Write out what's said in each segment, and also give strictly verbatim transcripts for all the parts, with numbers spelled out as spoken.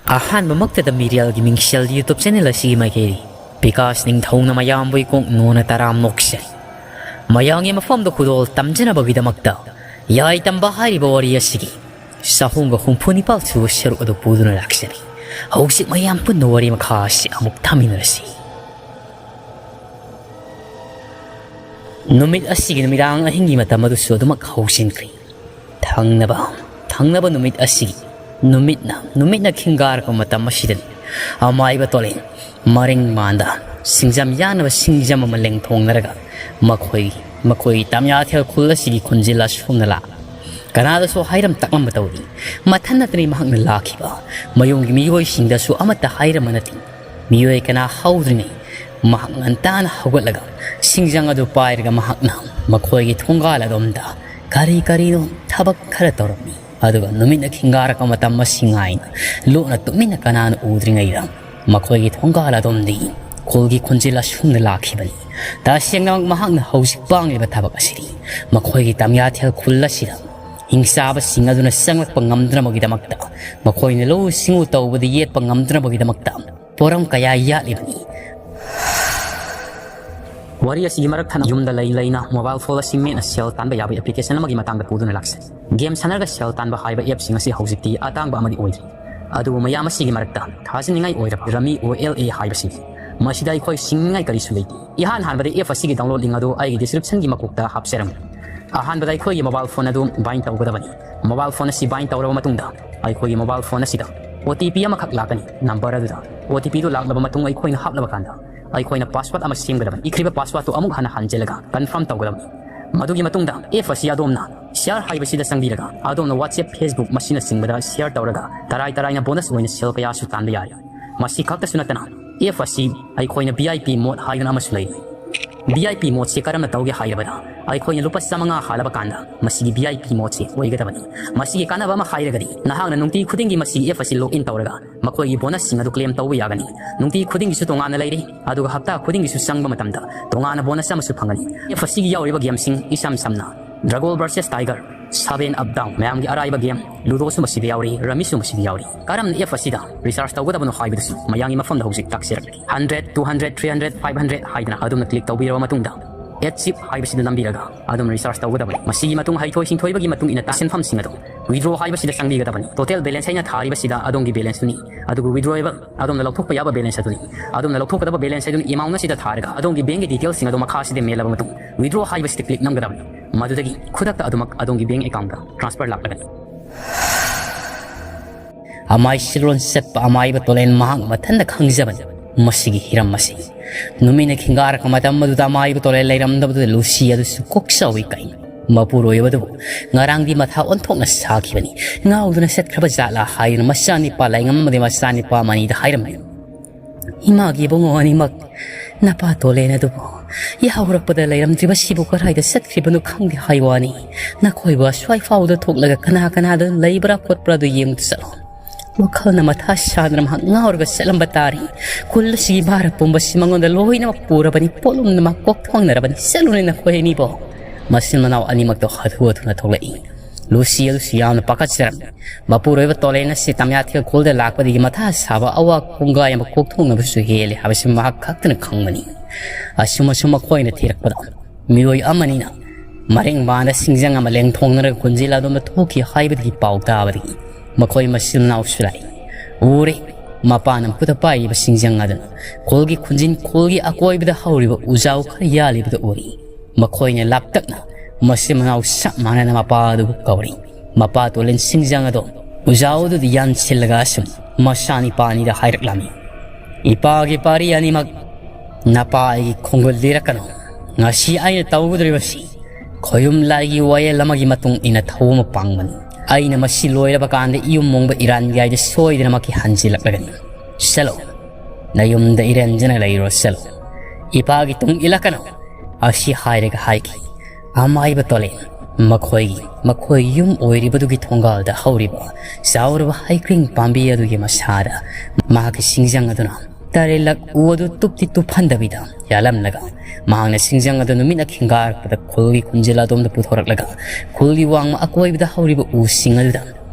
ꯑꯍꯥꯟꯕꯃꯛꯇꯗ ꯃꯤꯔꯦꯜꯒꯤ ꯃꯤꯡꯁꯦꯜ YouTube channel ꯑꯁꯤꯒꯤ ꯃꯥꯏꯀꯩꯗꯒꯤ ꯕꯤꯀꯥꯁ ꯅꯤꯡꯊꯧꯅ ꯃꯌꯥꯝꯕꯨ ꯏꯀꯣꯛ ꯅꯣꯟꯅ ꯇꯔꯥꯝ ꯅꯣꯛꯆꯔꯤ꯫ ꯃꯌꯥꯝꯒꯤ ꯃꯐꯝꯗ ꯈꯨꯗꯣꯜ ꯇꯝꯖꯅꯕꯒꯤꯗꯃꯛꯇ ꯌꯥꯏ ꯇꯝꯕ ꯍꯥꯏꯔꯤꯕ ꯋꯥꯔꯤ ꯑꯁꯤꯒꯤ ꯆꯍꯨꯝꯒ ꯍꯨꯝꯐꯨ ꯅꯤꯄꯥꯜ ꯁꯨꯕ ꯁꯔꯨꯛ ꯑꯗꯨ ꯄꯨꯗꯨꯅ ꯂꯥꯛꯆꯔꯤ꯫ ꯍꯧꯖꯤꯛ ꯃꯌꯥꯝ ꯄꯨꯟꯅ ꯋꯥꯔꯤ ꯃꯈꯥ ꯑꯁꯤ ꯑꯃꯨꯛ ꯊꯥꯃꯤꯟꯅꯔꯁꯤ꯫ ꯅꯨꯃꯤꯠ ꯑꯁꯤꯒꯤ ꯅꯨꯃꯤꯗꯥꯡ ꯑꯍꯤꯡꯒꯤ ꯃꯇꯝ ꯑꯗꯨꯁꯨ ꯑꯗꯨꯃꯛ ꯍꯧꯖꯤꯟꯈ꯭ꯔꯦ꯫ ꯊꯪꯅꯕ, ꯊꯪꯅꯕ ꯅꯨꯃꯤꯠ ꯑꯁꯤꯒꯤ ꯅꯨꯃꯤꯠꯅ, ꯅꯨꯃꯤꯠꯅ ꯈꯤꯡꯒꯥꯔꯛꯄ ꯃꯇꯝ ꯑꯁꯤꯗꯅꯤ ꯑꯃꯥꯏꯕ ꯇꯣꯂꯦꯟ ꯃꯔꯤꯡ ꯃꯥꯟꯗ ꯁꯤꯡꯖꯥꯝ ꯌꯥꯅꯕ ꯁꯤꯡꯖꯥꯝ ꯑꯃ ꯂꯦꯡꯊꯣꯡꯅꯔꯒ ꯃꯈꯣꯏ, ꯃꯈꯣꯏꯒꯤ ꯇꯥꯃꯤꯌꯥꯊꯦꯜ ꯈꯨꯜ ꯑꯁꯤꯒꯤ ꯈꯨꯟꯖꯤꯜ ꯑꯁꯣꯝꯅ ꯂꯥꯛ ꯀꯅꯥꯗꯁꯨ ꯍꯥꯏꯔꯝ ꯇꯥꯛꯂꯝꯕ ꯇꯧꯗꯦ꯫ ꯃꯊꯟ ꯅꯠꯇꯅ ꯃꯍꯥꯛꯅ ꯂꯥꯛꯈꯤꯕ ꯃꯌꯨꯝꯒꯤ ꯃꯤꯑꯣꯏꯁꯤꯡꯗꯁꯨ ꯑꯃꯠꯇ ꯍꯥꯏꯔꯝꯕ ꯅꯠꯇꯦ꯫ ꯃꯤꯑꯣꯏ ꯀꯅꯥ ꯍꯧꯗ꯭ꯔꯤꯉꯩ ꯃꯍꯥꯛ ꯉꯟꯇꯥꯅ ꯍꯧꯒꯠꯂꯒ ꯁꯤꯡꯖꯪ ꯑꯗꯨ ꯄꯥꯏꯔꯒ ꯃꯍꯥꯛꯅ ꯃꯈꯣꯏꯒꯤ ꯊꯣꯡꯒꯥꯜ ꯑꯗꯣꯝꯗ ꯀꯔꯤ ꯀꯔꯤꯅꯣ ꯊꯕꯛ ꯈꯔ ꯇꯧꯔꯝꯃꯤ꯫ ꯑꯗꯨꯒ ꯅꯨꯃꯤꯠꯅ ꯈꯤꯡꯒꯥꯔꯛꯄ ꯃꯇꯝ ꯑꯁꯤ ꯉꯥꯏꯅ ꯂꯣꯠꯅ ꯇꯨꯃꯤꯟꯅ ꯀꯅꯥꯅ ꯎꯗ꯭ꯔꯤꯉꯩꯗ ꯃꯈꯣꯏꯒꯤ ꯊꯣꯡꯒꯥꯜ ꯑꯗꯣꯝꯗꯒꯤ ꯈꯨꯜꯒꯤ ꯈꯣꯟꯖꯦꯜ ꯑꯁꯨꯝꯅ ꯂꯥꯛꯈꯤꯕꯅꯤ꯫ ꯇꯁꯦꯡꯅꯃꯛ ꯃꯍꯥꯛꯅ ꯍꯧꯖꯤꯛ ꯄꯥꯡꯂꯤꯕ ꯊꯕꯛ ꯑꯁꯤꯗꯤ ꯃꯈꯣꯏꯒꯤ ꯇꯥꯃꯤꯌꯥꯊꯦꯜ ꯈꯨꯜ ꯑꯁꯤꯗ ꯍꯤꯡꯆꯥꯕꯁꯤꯡ ꯑꯗꯨꯅ ꯆꯪꯂꯛꯄ ꯉꯝꯗꯅꯕꯒꯤꯗꯃꯛꯇ, ꯃꯈꯣꯏꯅ ꯂꯧꯎ ꯁꯤꯡꯎ ꯇꯧꯕꯗ ꯌꯦꯠꯄ ꯉꯝꯗꯅꯕꯒꯤꯗꯃꯛꯇ ꯄꯣꯔꯝ ꯀꯌꯥ ꯌꯥꯠꯂꯤꯕꯅꯤ꯫ ꯋꯥꯔꯤ ꯑꯁꯤꯒꯤ ꯃꯔꯛ ꯊꯠꯅ ꯌꯨꯝꯗ ꯂꯩ ꯂꯩꯅ mobile phone ꯑꯁꯤ ꯃꯦꯠꯅ ꯁꯦꯜ ꯇꯥꯟꯕ ꯌꯥꯕ application ꯑꯃꯒꯤ ꯃꯇꯥꯡꯗ ꯄꯨꯗꯨꯅ ꯂꯥꯛꯆꯩ꯫ Game ꯁꯥꯟꯅꯔꯒ ꯁꯦꯜ ꯇꯥꯟꯕ ꯍꯥꯏꯕ appꯁꯤꯡ ꯑꯁꯤ ꯍꯧꯖꯤꯛꯇꯤ ꯑꯇꯥꯡꯕ ꯑꯃꯗꯤ ꯑꯣꯏꯗ꯭ꯔꯤ꯫ ꯑꯗꯨꯕꯨ ꯃꯌꯥꯝ ꯑꯁꯤꯒꯤ ꯃꯔꯛꯇ ꯊꯥꯖꯅꯤꯡꯉꯥꯏ ꯑꯣꯏꯔꯕ Rummy O L A ꯍꯥꯏꯕꯁꯤꯅꯤ꯫ ꯃꯁꯤꯗ ꯑꯩꯈꯣꯏ ꯁꯤꯡꯅꯤꯡꯉꯥꯏ ꯀꯔꯤꯁꯨ ꯂꯩꯇꯦ꯫ ꯏꯍꯥꯟ ꯍꯥꯟꯕꯗ app ꯑꯁꯤꯒꯤ download link ꯑꯗꯨ ꯑꯩꯒꯤ descriptionꯒꯤ ꯃꯀꯣꯛꯇ ꯍꯥꯞꯆꯔꯝꯃꯤ꯫ ꯑꯍꯥꯟꯕꯗ ꯑꯩꯈꯣꯏꯒꯤ mobile phone ꯑꯗꯨ bind ꯇꯧꯒꯗꯕꯅꯤ꯫ Mobile phone ꯑꯁꯤ bind ꯇꯧꯔꯕ ꯃꯇꯨꯡꯗ ꯑꯩꯈꯣꯏꯒꯤ mobile phone ꯑꯁꯤꯗ O T P ꯑꯃꯈꯛ ꯂꯥꯛꯀꯅꯤ꯫ Number ꯑꯗꯨꯗ O T Pꯗꯨ ꯂꯥꯛꯂꯕ ꯃꯇꯨꯡ ꯑꯩꯈꯣꯏꯅ ꯍꯥꯞꯂꯕ ꯀꯥꯟꯗ ꯑꯩꯈꯣꯏꯅ password ꯑꯃ ꯁꯦꯝꯒꯗꯕꯅꯤ꯫ ꯏꯈ꯭ꯔꯤꯕ passwordꯇꯨ ꯑꯃꯨꯛ ꯍꯟꯅ ꯍꯟꯖꯤꯜꯂꯒ confirm ꯇꯧꯒꯗꯕꯅꯤ꯫ ꯃꯗꯨꯒꯤ ꯃꯇꯨꯡꯗ app ꯑꯁꯤ ꯑꯗꯣꯝꯅ share ꯍꯥꯏꯕꯁꯤꯗ ꯆꯪꯕꯤꯔꯒ ꯑꯗꯣꯝꯅ WhatsApp, Facebook ꯃꯁꯤꯅꯆꯤꯡꯕꯗ share ꯇꯧꯔꯒ ꯇꯔꯥꯏ ꯇꯔꯥꯏꯅ bonus ꯑꯣꯏꯅ ꯁꯦꯜ ꯀꯌꯥꯁꯨ ꯇꯥꯟꯕ ꯌꯥꯏ꯫ ꯃꯁꯤ ꯈꯛꯇꯁꯨ ꯅꯠꯇꯅ app ꯑꯁꯤ ꯑꯩꯈꯣꯏꯅ V I P mode ꯍꯥꯏꯗꯅ ꯑꯃꯁꯨ ꯂꯩ꯫ V I P modeꯁꯤ ꯀꯔꯝꯅ ꯇꯧꯒꯦ ꯍꯥꯏꯔꯕꯗ ꯑꯩꯈꯣꯏꯅ ꯂꯨꯄꯥ ꯆꯥꯃꯉꯥ ꯍꯥꯜꯂꯕ ꯀꯥꯟꯗ ꯃꯁꯤꯒꯤ V I P modeꯁꯤ ꯑꯣꯏꯒꯗꯕꯅꯤ꯫ ꯃꯁꯤꯒꯤ ꯀꯥꯟꯅꯕ ꯑꯃ ꯍꯥꯏꯔꯒꯗꯤ ꯅꯍꯥꯛꯅ ꯅꯨꯡꯇꯤ ꯈꯨꯗꯤꯡꯒꯤ ꯃꯁꯤꯒꯤ app ꯑꯁꯤ log in ꯇꯧꯔꯒ ꯃꯈꯣꯏꯒꯤ bonusꯁꯤꯡ ꯑꯗꯨ claim ꯇꯧꯕ ꯌꯥꯒꯅꯤ꯫ ꯅꯨꯡꯇꯤ ꯈꯨꯗꯤꯡꯒꯤꯁꯨ ꯇꯣꯉꯥꯟꯅ ꯂꯩꯔꯤ, ꯑꯗꯨꯒ ꯍꯞꯇꯥ ꯈꯨꯗꯤꯡꯒꯤꯁꯨ ꯆꯪꯕ ꯃꯇꯝꯗ ꯇꯣꯉꯥꯟꯅ bonus ꯑꯃꯁꯨ ꯐꯪꯒꯅꯤ꯫ App ꯑꯁꯤꯒꯤ ꯌꯥꯎꯔꯤꯕ gameꯁꯤꯡ ꯏꯁꯝ ꯁꯝꯅ Dragon versus Tiger, Seven Up Down, ꯃꯌꯥꯝꯒꯤ ꯑꯔꯥꯏꯕ ꯒꯦꯝ꯫ ꯂꯨꯗꯣꯁꯨ ꯃꯁꯤꯗ ꯌꯥꯎꯔꯤ, ꯔꯃꯤꯁꯨ ꯃꯁꯤꯗ ꯌꯥꯎꯔꯤ꯫ ꯀꯔꯝꯅ ꯑꯦꯞ ꯑꯁꯤꯗ ꯔꯤꯆꯥꯔꯖ ꯇꯧꯒꯗꯕꯅꯣ ꯍꯥꯏꯕꯗꯨꯁꯨ ꯃꯌꯥꯝꯒꯤ ꯃꯐꯝꯗ ꯍꯧꯖꯤꯛ ꯇꯥꯛꯆꯔꯛꯀꯦ꯫ Hundred, two hundred, three hundred, five hundred ꯍꯥꯏꯗꯅ ꯑꯗꯣꯝꯅ ꯀ꯭ꯂꯤꯛ ꯇꯧꯕꯤꯔꯕ ꯃꯇꯨꯡꯗ, ꯑꯦꯠ ꯆꯤꯞ ꯍꯥꯏꯕꯁꯤꯗ ꯅꯝꯕꯤꯔꯒ ꯑꯗꯣꯝꯅ ꯔꯤꯆꯥꯔꯖ ꯇꯧꯒꯗꯕꯅꯤ꯫ ꯃꯁꯤꯒꯤ ꯃꯇꯨꯡ ꯍꯩꯊꯣꯏ ꯁꯤꯡꯊꯣꯏꯕꯒꯤ ꯃꯇꯨꯡ ꯏꯟꯅ ꯇꯥꯛ ꯁꯦꯟꯐꯝꯁꯤꯡ ꯑꯗꯨ ꯋꯤꯗ꯭ꯔꯣ ꯍꯥꯏꯕꯁꯤꯗ ꯆꯪꯕꯤꯒꯗꯕꯅꯤ꯫ ꯇꯣꯇꯦꯜ ꯕꯦꯂꯦꯟꯁ ꯍꯥꯏꯅ ꯊꯥꯔꯤꯕꯁꯤꯗ ꯑꯗꯣꯝꯒꯤ ꯕꯦꯂꯦꯟꯁꯇꯨꯅꯤ, ꯑꯗꯨꯒ ꯋꯤꯗ꯭ꯔꯣꯑꯦꯕꯜ ꯑꯗꯣꯝꯅ ꯂꯧꯊꯣꯛꯄ ꯌꯥꯕ ꯕꯦꯂꯦꯟꯁ ꯑꯗꯨꯅꯤ꯫ ꯑꯗꯣꯝꯅ ꯂꯧꯊꯣꯛꯀꯗꯕ ꯕꯦꯂꯦꯟꯁ ꯑꯗꯨꯅ ꯑꯦꯃꯥꯎꯟ ꯑꯁꯤꯗ ꯊꯥꯔꯒ ꯑꯗꯣꯝꯒꯤ ꯕꯦꯡꯒꯤ ꯗꯤꯇꯦꯜꯁꯤꯡ ꯑꯗꯨ ꯃꯈꯥꯁꯤꯗ ꯃꯦꯜꯂꯕ ꯃꯇꯨꯡ ꯋꯤꯗ꯭ꯔꯣ ꯍꯥꯏꯕꯁꯤꯗ ꯀ꯭ꯂꯤꯛ ꯅꯝꯒꯗꯕꯅꯤ꯫ ꯃꯗꯨꯗꯒꯤ ꯈꯨꯗꯛꯇ ꯑꯗꯨꯃꯛ ꯑꯗꯣꯝꯒꯤ ꯕꯦꯡ ꯑꯦꯀꯥꯎꯟꯗ ꯇ꯭ꯔꯥꯟꯁꯐꯔ ꯂꯥꯛꯂꯒꯅꯤ꯫ ꯑꯃꯥꯏ ꯁꯤꯔꯣꯟ ꯆꯠꯄ ꯑꯃꯥꯏꯕ ꯇꯣꯂꯦꯟ ꯃꯍꯥꯛ ꯃꯊꯟꯇ ꯈꯪꯖꯕꯅꯤ ꯃꯁꯤꯒꯤ ꯍꯤꯔꯝ ꯑꯁꯤ꯫ ꯅꯨꯃꯤꯠꯅ ꯈꯤꯡꯒꯥꯔꯛꯄ ꯃꯇꯝ ꯑꯗꯨꯗ ꯑꯃꯥꯏꯕ ꯇꯣꯂꯦꯟ ꯂꯩꯔꯝꯗꯕꯗꯨꯗ ꯂꯨꯁꯤ ꯑꯗꯨꯁꯨ ꯀꯣꯛꯆꯥꯎꯏ ꯀꯩꯅꯣ꯫ ꯃꯄꯨꯔꯣꯏꯕꯗꯨꯕꯨ ꯉꯔꯥꯡꯗꯤ ꯃꯊꯥ ꯑꯣꯟꯊꯣꯛꯅ ꯁꯥꯈꯤꯕꯅꯤ꯫ ꯉꯥꯎꯗꯨꯅ ꯆꯠꯈ꯭ꯔꯕ ꯖꯥꯠꯂꯥ ꯍꯥꯏꯗꯨꯅ ꯃꯆꯥꯅꯤꯄꯥ ꯂꯥꯏꯉꯝ ꯑꯃꯗꯤ ꯃꯆꯥꯅꯤꯄꯥ ꯃꯅꯤꯗ ꯍꯥꯏꯔꯝꯃꯤ꯫ "ꯏꯃꯥꯒꯤ ꯏꯕꯨꯡꯉꯣ ꯑꯅꯤꯃꯛ, ꯅꯄꯥ ꯇꯣꯂꯦꯟ ꯑꯗꯨꯕꯨ ꯌꯥꯍꯧꯔꯛꯄꯗ ꯂꯩꯔꯝꯗ꯭ꯔꯤꯕꯁꯤꯕꯨ ꯀꯗꯥꯏꯗ ꯆꯠꯈ꯭ꯔꯤꯕꯅꯣ ꯈꯪꯗꯦ ꯍꯥꯏ ꯋꯥꯅꯤ꯫ ꯅꯈꯣꯏꯕꯨ ꯑꯁ꯭ꯋꯥꯏ ꯐꯥꯎꯗ ꯊꯣꯛꯂꯒ ꯀꯅꯥ ꯀꯅꯥꯗ ꯂꯩꯕ꯭ꯔꯥ ꯈꯣꯠꯄ꯭ꯔꯥ ꯑꯗꯨ ꯌꯦꯡꯕ ꯆꯠꯂꯣ꯫ ꯋꯥꯈꯜꯅ ꯃꯊꯥ ꯁꯥꯗꯅ ꯃꯍꯥꯛ ꯉꯥꯎꯔꯒ ꯆꯠꯂꯝꯕ ꯇꯥꯔꯦ꯫ ꯈꯨꯜ ꯑꯁꯤꯒꯤ ꯚꯥꯔ ꯄꯨꯝꯕꯁꯤ ꯃꯉꯣꯟꯗ ꯂꯣꯏꯅꯃꯛ ꯄꯨꯔꯕꯅꯤ꯫ ꯄꯣꯠꯂꯨꯝꯅ ꯃꯍꯥꯛ ꯀꯣꯛ ꯊꯣꯡꯅꯔꯕꯅꯤ꯫ ꯆꯠꯂꯨꯅꯦ ꯅꯈꯣꯏ ꯑꯅꯤꯕꯣ꯫" ꯃꯆꯤꯟ ꯃꯅꯥꯎ ꯑꯅꯤꯃꯛꯇꯣ ꯍꯥꯊꯨ ꯍꯥꯊꯨꯅ ꯊꯣꯛꯂꯛꯏ꯫ ꯂꯨꯁꯤ ꯑꯗꯨꯁꯨ ꯌꯥꯝꯅ ꯄꯥꯈꯠꯆꯔꯝꯃꯤ꯫ ꯃꯄꯨꯔꯣꯏꯕ ꯇꯣꯂꯦꯟ ꯑꯁꯤ ꯇꯃꯤꯌꯥꯊꯤꯒ ꯈꯨꯜꯗ ꯂꯥꯛꯄꯗꯒꯤ ꯃꯊꯥ ꯁꯥꯕ ꯑꯋꯥ ꯀꯣꯡꯒꯥꯏ ꯑꯃ ꯀꯣꯛꯊꯣꯛꯅꯕꯁꯨ ꯍꯦꯜꯂꯦ ꯍꯥꯏꯕꯁꯤ ꯃꯍꯥꯛ ꯈꯛꯇꯅ ꯈꯪꯕꯅꯤ꯫ ꯑꯁꯨꯝ ꯑꯁꯨꯝ ꯃꯈꯣꯏꯅ ꯊꯤꯔꯛꯄꯗ ꯃꯤꯑꯣꯏ ꯑꯃꯅꯤꯅ ꯃꯔꯦꯡ ꯕꯥꯟꯗ ꯁꯤꯡꯖꯪ ꯑꯃ ꯂꯦꯡꯊꯣꯛꯅꯔꯒ ꯈꯨꯟꯖꯤꯜ ꯑꯗꯣꯝꯗ ꯊꯣꯛꯈꯤ ꯍꯥꯏꯕꯗꯒꯤ ꯄꯥꯎ ꯇꯥꯕꯗꯒꯤ ꯃꯈꯣꯏ ꯃꯆꯤꯟ ꯃꯅꯥꯎꯁꯨ ꯂꯥꯛꯏ꯫ ꯎꯔꯦ, ꯃꯄꯥꯅ ꯃꯈꯨꯠꯇ ꯄꯥꯏꯔꯤꯕ ꯁꯤꯡꯖꯪ ꯑꯗꯨꯅ ꯈꯨꯜꯒꯤ ꯈꯨꯟꯖꯤꯟ ꯈꯨꯜꯒꯤ ꯑꯀꯣꯏꯕꯗ ꯍꯧꯔꯤꯕ ꯎꯖꯥꯎ ꯈꯔ ꯌꯥꯜꯂꯤꯕꯗꯨ ꯎꯔꯤ꯫ ꯃꯈꯣꯏꯅ ꯂꯥꯞꯇꯛꯅ ꯃꯆꯤꯟ ꯃꯅꯥꯎ ꯆꯞ ꯃꯥꯟꯅꯅ ꯃꯄꯥ ꯑꯗꯨꯕꯨ ꯀꯧꯔꯤ꯫ ꯃꯄꯥ ꯇꯣꯂꯦꯟ ꯁꯤꯡꯖꯪ ꯑꯗꯣ ꯎꯖꯥꯎ ꯑꯗꯨꯗ ꯌꯥꯟꯁꯤꯜꯂꯒ ꯑꯁꯨꯝ ꯃꯆꯥꯅꯤꯄꯥꯅꯤꯗ ꯍꯥꯏꯔꯛꯂꯝꯃꯤ, "ꯏꯄꯥꯒꯤ ꯄꯥꯔꯤ ꯑꯅꯤꯃꯛ, ꯅꯄꯥ ꯑꯩꯒꯤ ꯈꯣꯡꯒꯨꯜ ꯂꯤꯔꯛꯀꯅꯨ꯫ ꯉꯁꯤ ꯑꯩꯅ ꯇꯧꯒꯗꯧꯔꯤꯕꯁꯤ ꯈꯣꯌꯨꯝ ꯂꯥꯏꯒꯤ ꯋꯥꯌꯦꯜ ꯑꯃꯒꯤ ꯃꯇꯨꯡ ꯏꯟꯅ ꯊꯧ ꯑꯃ ꯄꯥꯡꯕꯅꯤ꯫ ꯑꯩꯅ ꯃꯁꯤ ꯂꯣꯏꯔꯕ ꯀꯥꯟꯗ ꯏꯌꯨꯝ ꯃꯣꯡꯕ ꯏꯔꯥꯟꯒꯤ ꯍꯥꯏꯗ ꯁꯣꯏꯗꯅꯃꯛꯀꯤ ꯍꯟꯖꯤꯜꯂꯛꯂꯒꯅꯤ꯫ ꯆꯠꯂꯣ, ꯅꯌꯨꯝꯗ ꯏꯔꯦꯟꯖꯅ ꯂꯩꯔꯨꯔꯣ, ꯆꯠꯂꯣ꯫ ꯏꯄꯥꯒꯤ ꯇꯨꯡ ꯏꯜꯂꯛꯀꯅꯨ꯫" ꯑꯁꯤ ꯍꯥꯏꯔꯒ ꯍꯥꯏꯈꯤ꯫ ꯑꯃꯥꯏꯕ ꯇꯣꯂꯦꯟ ꯃꯈꯣꯏꯒꯤ, ꯃꯈꯣꯏ ꯌꯨꯝ ꯑꯣꯏꯔꯤꯕꯗꯨꯒꯤ ꯊꯣꯡꯒꯥꯜꯗ ꯍꯧꯔꯤꯕ ꯆꯥꯎꯔꯕ ꯍꯩꯀ꯭ꯔꯤꯡ ꯄꯥꯝꯕꯤ ꯑꯗꯨꯒꯤ ꯃꯁꯥꯗ ꯃꯍꯥꯛꯀꯤ ꯁꯤꯡꯖꯪ ꯑꯗꯨꯅ ꯇꯔꯦꯠꯂꯛ ꯎ ꯑꯗꯨ ꯇꯨꯞꯇꯤ ꯇꯨꯞꯍꯟꯗꯕꯤꯗ ꯌꯥꯜꯂꯝꯂꯒ, ꯃꯍꯥꯛꯅ ꯁꯤꯡꯖꯪ ꯑꯗꯨ ꯅꯨꯃꯤꯠꯅ ꯈꯤꯡꯒꯥꯔꯛꯄꯗ ꯈꯨꯜꯒꯤ ꯈꯨꯟꯖꯦꯜ ꯑꯗꯣꯝꯗ ꯄꯨꯊꯣꯔꯛꯂꯒ, ꯈꯨꯜꯒꯤ ꯋꯥꯡꯃ ꯑꯀꯣꯏꯕꯗ ꯍꯧꯔꯤꯕ ꯎꯁꯤꯡ ꯑꯗꯨꯗ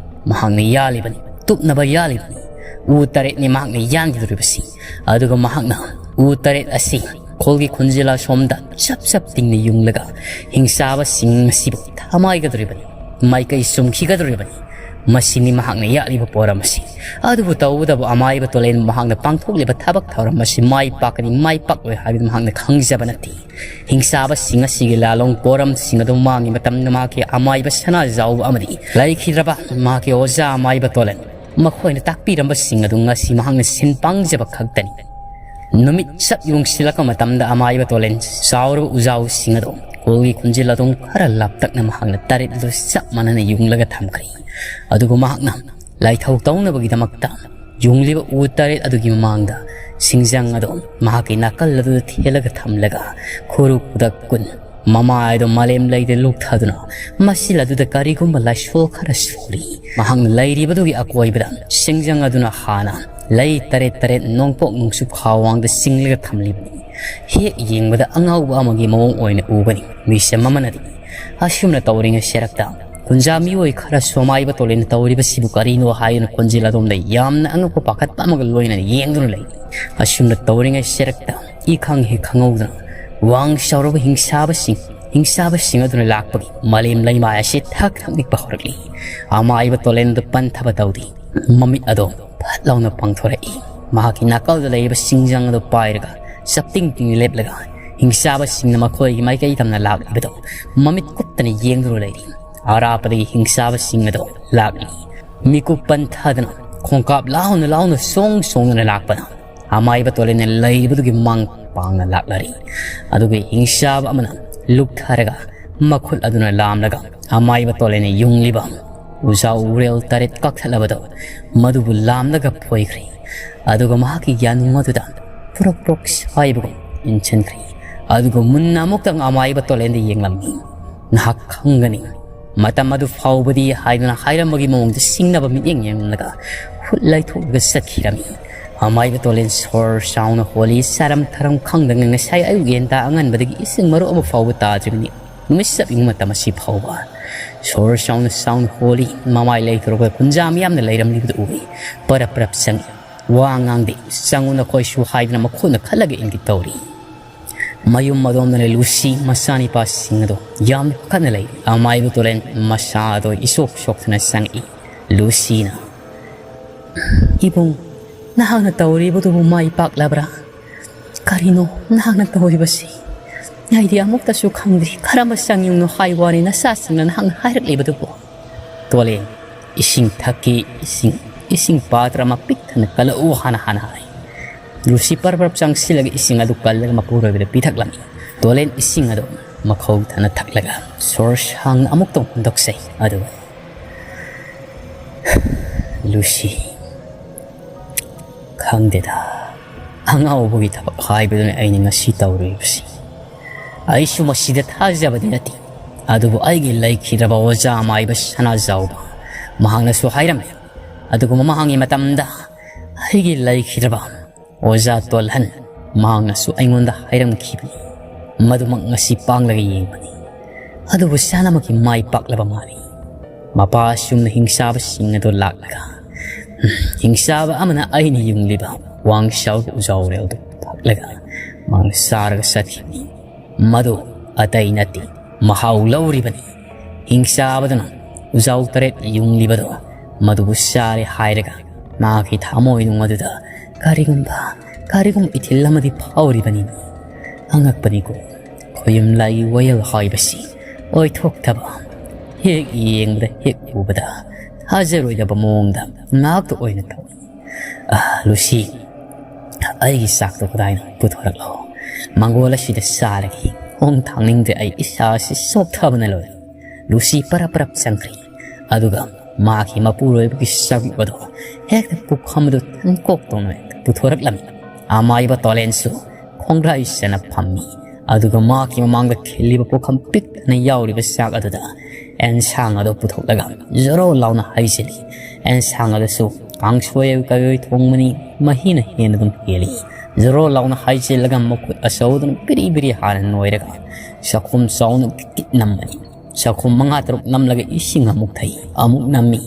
ꯃꯍꯥꯛꯅ ꯌꯥꯜꯂꯤꯕꯅꯤ, ꯇꯨꯞꯅꯕ ꯌꯥꯜꯂꯤꯕꯅꯤ꯫ ꯎ ꯇꯔꯦꯠꯅꯤ ꯃꯍꯥꯛꯅ ꯌꯥꯟꯒꯗꯧꯔꯤꯕꯁꯤ꯫ ꯑꯗꯨꯒ ꯃꯍꯥꯛꯅ ꯎ ꯇꯔꯦꯠ ꯑꯁꯤ ꯈꯨꯜꯒꯤ ꯈꯨꯟꯖꯦꯜ ꯑꯁꯣꯝꯗ ꯆꯞ ꯆꯞ ꯇꯤꯡꯅ ꯌꯨꯡꯂꯒ, ꯍꯤꯡꯆꯥꯕꯁꯤꯡ ꯑꯁꯤꯕꯨ ꯊꯃꯥꯏꯒꯗꯧꯔꯤꯕꯅꯤ, ꯃꯥꯏꯀꯩ ꯆꯨꯝꯈꯤꯒꯗꯧꯔꯤꯕꯅꯤ꯫ ꯃꯁꯤꯅꯤ ꯃꯍꯥꯛꯅ ꯌꯥꯠꯂꯤꯕ ꯄꯣꯔꯝ ꯑꯁꯤ꯫ ꯑꯗꯨꯕꯨ ꯇꯧꯕꯇꯕꯨ ꯑꯃꯥꯏꯕ ꯇꯣꯂꯦꯟ ꯃꯍꯥꯛꯅ ꯄꯥꯡꯊꯣꯛꯂꯤꯕ ꯊꯕꯛ ꯊꯧꯔꯝ ꯑꯁꯤ ꯃꯥꯏ ꯄꯥꯛꯀꯅꯤ, ꯃꯥꯏ ꯄꯥꯛꯂꯣꯏ ꯍꯥꯏꯕꯗꯨ ꯃꯍꯥꯛꯅ ꯈꯪꯖꯕ ꯅꯠꯇꯦ꯫ ꯍꯤꯡꯆꯥꯕꯁꯤꯡ ꯑꯁꯤꯒꯤ ꯂꯥꯂꯣꯡ ꯄꯣꯔꯝꯁꯤꯡ ꯑꯗꯨ ꯃꯥꯡꯉꯤ ꯃꯇꯝꯗ ꯃꯍꯥꯛꯀꯤ ꯑꯃꯥꯏꯕ ꯁꯅꯥꯖꯥꯎꯕ ꯑꯃꯗꯤ ꯂꯩꯈꯤꯗ꯭ꯔꯕ ꯃꯍꯥꯛꯀꯤ ꯑꯣꯖꯥ ꯑꯃꯥꯏꯕ ꯇꯣꯂꯦꯟ, ꯃꯈꯣꯏꯅ ꯇꯥꯛꯄꯤꯔꯝꯕꯁꯤꯡ ꯑꯗꯨ ꯉꯁꯤ ꯃꯍꯥꯛꯅ ꯁꯤꯟ ꯄꯥꯡꯖꯕ ꯈꯛꯇꯅꯤ꯫ ꯅꯨꯃꯤꯠ ꯆꯞ ꯌꯨꯡꯁꯤꯜꯂꯛꯄ ꯃꯇꯝꯗ ꯑꯃꯥꯏꯕ ꯇꯣꯂꯦꯟ ꯆꯥꯎꯔꯕ ꯎꯖꯥꯎꯁꯤꯡ ꯑꯗꯨ ꯈꯨꯜꯒꯤ ꯈꯨꯟꯖꯦꯜ ꯑꯗꯨꯝ ꯈꯔ ꯂꯥꯞꯇꯛꯅ ꯃꯍꯥꯛꯅ ꯇꯔꯦꯠ ꯑꯗꯨ ꯆꯞ ꯃꯥꯟꯅꯅ ꯌꯨꯡꯂꯒ ꯊꯝꯈ꯭ꯔꯦ꯫ ꯑꯗꯨꯒ ꯃꯍꯥꯛꯅ ꯂꯥꯏꯊꯧ ꯇꯧꯅꯕꯒꯤꯗꯃꯛꯇ ꯌꯨꯡꯂꯤꯕ ꯎ ꯇꯔꯦꯠ ꯑꯗꯨꯒꯤ ꯃꯃꯥꯡꯗ ꯁꯤꯡꯖꯪ ꯑꯗꯨ ꯃꯍꯥꯛꯀꯤ ꯅꯥꯀꯜ ꯑꯗꯨꯗ ꯊꯦꯜꯂꯒ ꯊꯝꯂꯒ, ꯈꯨꯔꯨ ꯈꯨꯗꯛ ꯀꯨꯟ ꯃꯃꯥꯏꯗꯣ ꯃꯥꯂꯦꯝ ꯂꯩꯗ ꯂꯨꯞꯊꯗꯨꯅ, ꯃꯁꯤꯜ ꯑꯗꯨꯗ ꯀꯔꯤꯒꯨꯝꯕ ꯂꯥꯏꯁꯣꯜ ꯈꯔ ꯁꯣꯜꯂꯤ꯫ ꯃꯍꯥꯛꯅ ꯂꯩꯔꯤꯕꯗꯨꯒꯤ ꯑꯀꯣꯏꯕꯗ ꯁꯤꯡꯖꯪ ꯑꯗꯨꯅ ꯍꯥꯟꯅ ꯂꯩ ꯇꯔꯦꯠ ꯇꯔꯦꯠ ꯅꯣꯡꯄꯣꯛ ꯅꯣꯡꯆꯨꯞ ꯈꯥꯋꯥꯡꯗ ꯆꯤꯡꯂꯒ ꯊꯝꯂꯤꯕꯅꯤ꯫ ꯍꯦꯛ ꯌꯦꯡꯕꯗ ꯑꯉꯥꯎꯕ ꯑꯃꯒꯤ ꯃꯑꯣꯡ ꯑꯣꯏꯅ ꯎꯕꯅꯤ ꯃꯤꯁꯦ ꯃꯃꯅꯗꯤ꯫ ꯑꯁꯨꯝꯅ ꯇꯧꯔꯤꯉꯩ ꯁꯦꯔꯛꯇ ꯈꯨꯟꯖꯥ ꯃꯤꯑꯣꯏ ꯈꯔꯁꯨ ꯑꯃꯥꯏꯕ ꯇꯣꯂꯦꯟꯅ ꯇꯧꯔꯤꯕꯁꯤꯕꯨ ꯀꯔꯤꯅꯣ ꯍꯥꯏꯗꯨꯅ ꯈꯣꯟꯖꯦꯜ ꯑꯗꯣꯝꯗ ꯌꯥꯝꯅ ꯑꯉꯛꯄ ꯄꯥꯈꯠꯄ ꯑꯃꯒ ꯂꯣꯏꯅꯅ ꯌꯦꯡꯗꯨꯅ ꯂꯩ꯫ ꯑꯁꯨꯝꯅ ꯇꯧꯔꯤꯉꯩ ꯁꯦꯔꯛꯇ ꯏꯈꯪ ꯍꯦꯛ ꯈꯪꯍꯧꯗꯅ ꯋꯥꯡ ꯆꯥꯎꯔꯕ ꯍꯤꯡꯁꯥꯕꯁꯤꯡ, ꯍꯤꯡꯁꯥꯕꯁꯤꯡ ꯑꯗꯨꯅ ꯂꯥꯛꯄꯒꯤ ꯃꯥꯂꯦꯝ ꯂꯩꯃꯥꯏ ꯑꯁꯤ ꯊꯛ ꯊꯛ ꯅꯤꯛꯄ ꯍꯧꯔꯛꯂꯤ꯫ ꯑꯃꯥꯏꯕ ꯇꯣꯂꯦꯟꯗꯨ ꯄꯟꯊꯕ ꯇꯧꯗꯦ꯫ ꯃꯃꯤꯠ ꯑꯗꯣ ꯐꯠ ꯂꯥꯎꯅ ꯄꯥꯡꯊꯣꯔꯛꯏ꯫ ꯃꯍꯥꯛꯀꯤ ꯅꯥꯀꯜꯗ ꯂꯩꯔꯤꯕ ꯁꯤꯡꯖꯪ ꯑꯗꯨ ꯄꯥꯏꯔꯒ ꯆꯞꯇꯤꯡ ꯇꯤꯡꯅ ꯂꯦꯞꯂꯒ ꯍꯤꯡꯁꯥꯕꯁꯤꯡꯅ ꯃꯈꯣꯏꯒꯤ ꯃꯥꯏꯀꯩ ꯇꯝꯅ ꯂꯥꯛꯂꯤꯕꯗꯨ ꯃꯃꯤꯠ ꯀꯨꯞꯇꯅ ꯌꯦꯡꯗꯨꯅ ꯂꯩꯔꯤ꯫ ꯑꯔꯥꯞꯄꯗꯒꯤ ꯍꯤꯡꯁꯥꯕꯁꯤꯡ ꯑꯗꯨ ꯂꯥꯛꯂꯤ꯫ ꯃꯤꯀꯨꯞ ꯄꯟꯊꯗꯅ ꯈꯣꯡꯀꯥꯞ ꯂꯥꯎꯅ ꯂꯥꯎꯅ ꯁꯣꯡ ꯁꯣꯡꯗꯨꯅ ꯂꯥꯛꯄꯅ ꯑꯃꯥꯏꯕ ꯇꯣꯂꯦꯟꯅ ꯂꯩꯔꯤꯕꯗꯨꯒꯤ ꯃꯥꯡ ꯄꯥꯡꯅ ꯂꯥꯛꯂꯔꯤ꯫ ꯑꯗꯨꯒ ꯍꯤꯡꯁꯥꯕ ꯑꯃꯅ ꯂꯨꯞꯊꯔꯒ ꯃꯈꯨꯠ ꯑꯗꯨꯅ ꯂꯥꯝꯂꯒ ꯑꯃꯥꯏꯕ ꯇꯣꯂꯦꯟꯅ ꯌꯨꯡꯂꯤꯕ ꯎꯖꯥ ꯎꯔꯦꯜ ꯇꯔꯦꯠ ꯀꯛꯊꯠꯂꯕꯗꯣ ꯃꯗꯨꯕꯨ ꯂꯥꯝꯂꯒ ꯐꯣꯏꯈ꯭ꯔꯦ꯫ ꯑꯗꯨꯒ ꯃꯍꯥꯛꯀꯤ ꯌꯥꯅꯨꯡ ꯑꯗꯨꯗ ꯄꯨꯔꯛ ꯄꯨꯔꯛ ꯁꯥꯏꯕꯒꯨꯝ ꯏꯟꯁꯤꯟꯈ꯭ꯔꯦ꯫ ꯑꯗꯨꯒ ꯃꯨꯟꯅ ꯑꯃꯨꯛꯇꯪ ꯑꯃꯥꯏꯕ ꯇꯣꯂꯦꯟꯗ ꯌꯦꯡꯂꯝꯃꯤ꯫ "ꯅꯍꯥꯛ ꯈꯪꯒꯅꯤ, ꯃꯇꯝ ꯑꯗꯨ ꯐꯥꯎꯕꯗꯤ" ꯍꯥꯏꯗꯨꯅ ꯍꯥꯏꯔꯝꯕꯒꯤ ꯃꯑꯣꯡꯗ ꯁꯤꯡꯅꯕ ꯃꯤꯠꯌꯦꯡ ꯌꯦꯡꯂꯒ ꯈꯨꯠ ꯂꯥꯏꯊꯣꯛꯂꯒ ꯆꯠꯈꯤꯔꯝꯃꯤ꯫ ꯑꯃꯥꯏꯕ ꯇꯣꯂꯦꯟ ꯁꯣꯔ ꯆꯥꯎꯅ ꯍꯣꯜꯂꯤ꯫ ꯆꯥꯔꯝ ꯊꯔꯝ ꯈꯪꯗꯅ ꯉꯁꯥꯏ ꯑꯌꯨꯛ ꯌꯦꯟꯗꯥ ꯑꯉꯟꯕꯗꯒꯤ ꯏꯁꯤꯡ ꯃꯔꯨꯞ ꯑꯃ ꯐꯥꯎꯕ ꯇꯥꯗ꯭ꯔꯤꯕꯅꯤ꯫ ꯅꯨꯃꯤꯠ ꯆꯞ ꯌꯨꯡꯕ ꯃꯇꯝ ꯑꯁꯤ ꯐꯥꯎꯕ ꯁꯣꯔ ꯆꯥꯎꯅ ꯆꯥꯎꯅ ꯍꯣꯜꯂꯤ꯫ ꯃꯃꯥꯏ ꯂꯩꯊꯣꯔꯛꯄꯗ ꯀꯨꯟꯖꯥ ꯃꯤꯌꯥꯝꯅ ꯂꯩꯔꯝꯂꯤꯕꯗꯨ ꯎꯏ꯫ ꯄꯔꯞ ꯄꯔꯞ ꯆꯪꯏ꯫ ꯋꯥ ꯉꯥꯡꯗꯦ꯫ "ꯆꯪꯉꯨ ꯅꯈꯣꯏꯁꯨ" ꯍꯥꯏꯗꯨꯅ ꯃꯈꯨꯠꯅ ꯈꯜꯂꯒ ꯏꯪꯒꯤꯠ ꯇꯧꯔꯤ꯫ ꯃꯌꯨꯝ ꯑꯗꯣꯝꯗꯅ ꯂꯨꯁꯤ ꯃꯆꯥꯅꯤꯄꯥꯁꯤꯡ ꯑꯗꯣ ꯌꯥꯝꯅ ꯄꯥꯈꯠꯅ ꯂꯩꯔꯤ꯫ ꯑꯃꯥꯏꯕ ꯇꯣꯂꯦꯟ ꯃꯁꯥ ꯑꯗꯣ ꯏꯁꯣꯛ ꯁꯣꯛꯇꯅ ꯆꯪꯉꯛꯏ꯫ ꯂꯨꯁꯤꯅ, "ꯏꯕꯨꯡ, ꯅꯍꯥꯛꯅ ꯇꯧꯔꯤꯕꯗꯨꯕꯨ ꯃꯥꯏ ꯄꯥꯛꯂꯕ꯭ꯔꯥ? ꯀꯔꯤꯅꯣ ꯅꯍꯥꯛꯅ ꯇꯧꯔꯤꯕꯁꯤ? ꯑꯩꯗꯤ ꯑꯃꯨꯛꯇꯁꯨ ꯈꯪꯗ꯭ꯔꯤ꯫ ꯀꯔꯝꯕ ꯆꯪꯌꯨꯡꯅꯣ ꯍꯥꯏ ꯋꯥꯅꯤ ꯅꯆꯥꯁꯤꯡꯅ ꯅꯍꯥꯛꯅ ꯍꯥꯏꯔꯛꯂꯤꯕꯗꯨꯕꯨ?" ꯇꯣꯂꯦꯟ, "ꯏꯁꯤꯡ ꯊꯛꯀꯦ, ꯏꯁꯤꯡ, ꯏꯁꯤꯡ ꯄꯥꯇ꯭ꯔ ꯑꯃ ꯄꯤꯛ ꯊꯟꯅ ꯀꯜꯂꯛꯎ ꯍꯥꯟꯅ" ꯍꯥꯟꯅ ꯍꯥꯏ꯫ ꯂꯨꯁꯤ ꯄꯔꯞ ꯄꯔꯞ ꯆꯪꯁꯤꯜꯂꯒ ꯏꯁꯤꯡ ꯑꯗꯨ ꯀꯜꯂꯒ ꯃꯄꯨꯔꯣꯏꯕꯗ ꯄꯤꯊꯛꯂꯝꯃꯤ꯫ ꯇꯣꯂꯦꯟ ꯏꯁꯤꯡ ꯑꯗꯨ ꯃꯈꯧ ꯊꯟꯅ ꯊꯛꯂꯒ ꯁꯣꯔ ꯁꯥꯡꯅ ꯑꯃꯨꯛꯇꯪ ꯍꯣꯟꯗꯣꯛꯆꯩ꯫ ꯑꯗꯨꯒ, "ꯂꯨꯁꯤ, ꯈꯪꯗꯦꯗ, ꯑꯉꯥꯎꯕꯒꯤ ꯊꯕꯛ ꯍꯥꯏꯕꯗꯨꯅꯤ ꯑꯩꯅ ꯉꯁꯤ ꯇꯧꯔꯨꯔꯤꯕꯁꯤ꯫ ꯑꯩꯁꯨ ꯃꯁꯤꯗ ꯊꯥꯖꯕꯗꯤ ꯅꯠꯇꯦ, ꯑꯗꯨꯕꯨ ꯑꯩꯒꯤ ꯂꯩꯈꯤꯗ꯭ꯔꯕ ꯑꯣꯖꯥ ꯃꯥꯏꯕ ꯁꯅꯥꯖꯥꯎꯕ, ꯃꯍꯥꯛꯅꯁꯨ ꯍꯥꯏꯔꯝꯃꯤ꯫ ꯑꯗꯨꯒ ꯃꯃꯥꯡꯒꯤ ꯃꯇꯝꯗ ꯑꯩꯒꯤ ꯂꯩꯈꯤꯗ꯭ꯔꯕ ꯑꯣꯖꯥ ꯇꯣꯜꯍꯟ, ꯃꯍꯥꯛꯅꯁꯨ ꯑꯩꯉꯣꯟꯗ ꯍꯥꯏꯔꯝꯈꯤꯕꯅꯤ꯫ ꯃꯗꯨꯃꯛ ꯉꯁꯤ ꯄꯥꯡꯂꯒ ꯌꯦꯡꯕꯅꯤ꯫ ꯑꯗꯨꯕꯨ ꯁꯅꯥꯃꯛꯀꯤ ꯃꯥꯏ ꯄꯥꯛꯂꯕ ꯃꯥꯜꯂꯤ꯫ ꯃꯄꯥ ꯑꯁꯨꯝꯅ ꯍꯤꯡꯆꯥꯕꯁꯤꯡ ꯑꯗꯨ ꯂꯥꯛꯂꯒ, ꯍꯤꯡꯆꯥꯕ ꯑꯃꯅ ꯑꯩꯅ ꯌꯨꯡꯂꯤꯕ ꯋꯥꯡ ꯆꯥꯎꯕ ꯎꯖꯥꯎꯔꯦꯜꯗꯨ ꯐꯛꯂꯒ ꯃꯍꯥꯛꯅ ꯆꯥꯔꯒ ꯆꯠꯈꯤꯕꯅꯤ꯫ ꯃꯗꯨ ꯑꯇꯩ ꯅꯠꯇꯦ, ꯃꯍꯥꯎ ꯂꯧꯔꯤꯕꯅꯤ꯫ ꯍꯤꯡꯆꯥꯕꯗꯨꯅ ꯎꯖꯥꯎ ꯇꯔꯦꯠ ꯌꯨꯡꯂꯤꯕꯗꯣ ꯃꯗꯨꯕꯨ ꯆꯥꯔꯦ ꯍꯥꯏꯔꯒ ꯃꯍꯥꯛꯀꯤ ꯊꯃꯣꯏꯅꯨꯡ ꯑꯗꯨꯗ ꯀꯔꯤꯒꯨꯝꯕ, ꯀꯔꯤꯒꯨꯝꯕ ꯏꯊꯤꯜ ꯑꯃꯗꯤ ꯐꯥꯎꯔꯤꯕꯅꯤ꯫ ꯑꯉꯛꯄꯅꯤꯀꯣ, ꯈꯣꯌꯨꯝ ꯂꯥꯏꯒꯤ ꯋꯥꯌꯦꯜ ꯍꯥꯏꯕꯁꯤ ꯑꯣꯏꯊꯣꯛꯇꯕ, ꯍꯦꯛ ꯌꯦꯡꯕꯗ ꯍꯦꯛ ꯎꯕꯗ ꯊꯥꯖꯔꯣꯏꯗꯕ ꯃꯑꯣꯡꯗ ꯉꯥꯛꯇ ꯑꯣꯏꯅ ꯇꯧꯏ꯫ ꯑꯥ, ꯂꯨꯁꯤ, ꯑꯩꯒꯤ ꯆꯥꯛꯇꯣ ꯀꯗꯥꯏꯅꯣ? ꯄꯨꯊꯣꯔꯛꯂꯣ꯫ ꯃꯪꯒꯣꯜ ꯑꯁꯤꯗ ꯆꯥꯔꯒꯦ꯫ ꯈꯣꯡ ꯊꯥꯡꯅꯤꯡꯗ꯭ꯔꯦ ꯑꯩ, ꯏꯁꯥ ꯑꯁꯤ ꯆꯣꯛꯊꯕꯅ ꯂꯣꯏꯔꯦ꯫ ꯂꯨꯁꯤ ꯄꯔꯞ ꯄꯔꯞ ꯆꯪꯈ꯭ꯔꯦ꯫ ꯑꯗꯨꯒ ꯃꯥꯒꯤ ꯃꯄꯨꯔꯣꯏꯕꯒꯤ ꯆꯥꯛ ꯑꯗꯣ ꯍꯦꯛꯇ ꯄꯨꯈꯝ ꯑꯗꯨ ꯊꯪꯀꯣꯛ ꯇꯧꯅ ꯍꯦꯛꯇ ꯄꯨꯊꯣꯔꯛꯂꯝꯃꯤ꯫ ꯑꯃꯥꯏꯕ ꯇꯣꯂꯦꯟꯁꯨ ꯈꯣꯡꯒ꯭ꯔꯥꯏ ꯆꯅ ꯐꯝꯃꯤ꯫ ꯑꯗꯨꯒ ꯃꯍꯥꯛꯀꯤ ꯃꯃꯥꯡꯗ ꯈꯤꯜꯂꯤꯕ ꯄꯨꯈꯝ ꯄꯤꯛ ꯊꯟꯅ ꯌꯥꯎꯔꯤꯕ ꯆꯥꯛ ꯑꯗꯨꯗ ꯑꯦꯟꯁꯥꯡ ꯑꯗꯨ ꯄꯨꯊꯣꯛꯂꯒ ꯖꯣꯔꯣ ꯂꯥꯎꯅ ꯍꯩꯖꯤꯜꯂꯤ꯫ ꯑꯦꯟꯁꯥꯡ ꯑꯗꯨꯁꯨ ꯀꯥꯡꯁꯣꯏ ꯀꯩꯑꯣꯏ ꯊꯣꯡꯕꯅꯤ, ꯃꯍꯤꯅ ꯍꯦꯟꯅ ꯑꯗꯨꯝ ꯍꯦꯜꯂꯤ꯫ ꯖꯣꯔꯣ ꯂꯥꯎꯅ ꯍꯥꯏꯖꯤꯜꯂꯒ ꯃꯈꯨꯠ ꯑꯆꯧꯗꯨꯅ ꯕꯤꯔꯤ ꯕꯤꯔꯤ ꯍꯥꯟꯅ ꯅꯣꯏꯔꯒ ꯆꯥꯛꯈꯨꯝ ꯆꯥꯎꯅ ꯒꯤꯠ ꯒꯤꯠ ꯅꯝꯕꯅꯤ꯫ ꯆꯥꯛꯈꯨꯝ ꯃꯉꯥ ꯇꯔꯨꯛ ꯅꯝꯂꯒ ꯏꯁꯤꯡ ꯑꯃꯨꯛ ꯊꯛꯏ, ꯑꯃꯨꯛ ꯅꯝꯃꯤ꯫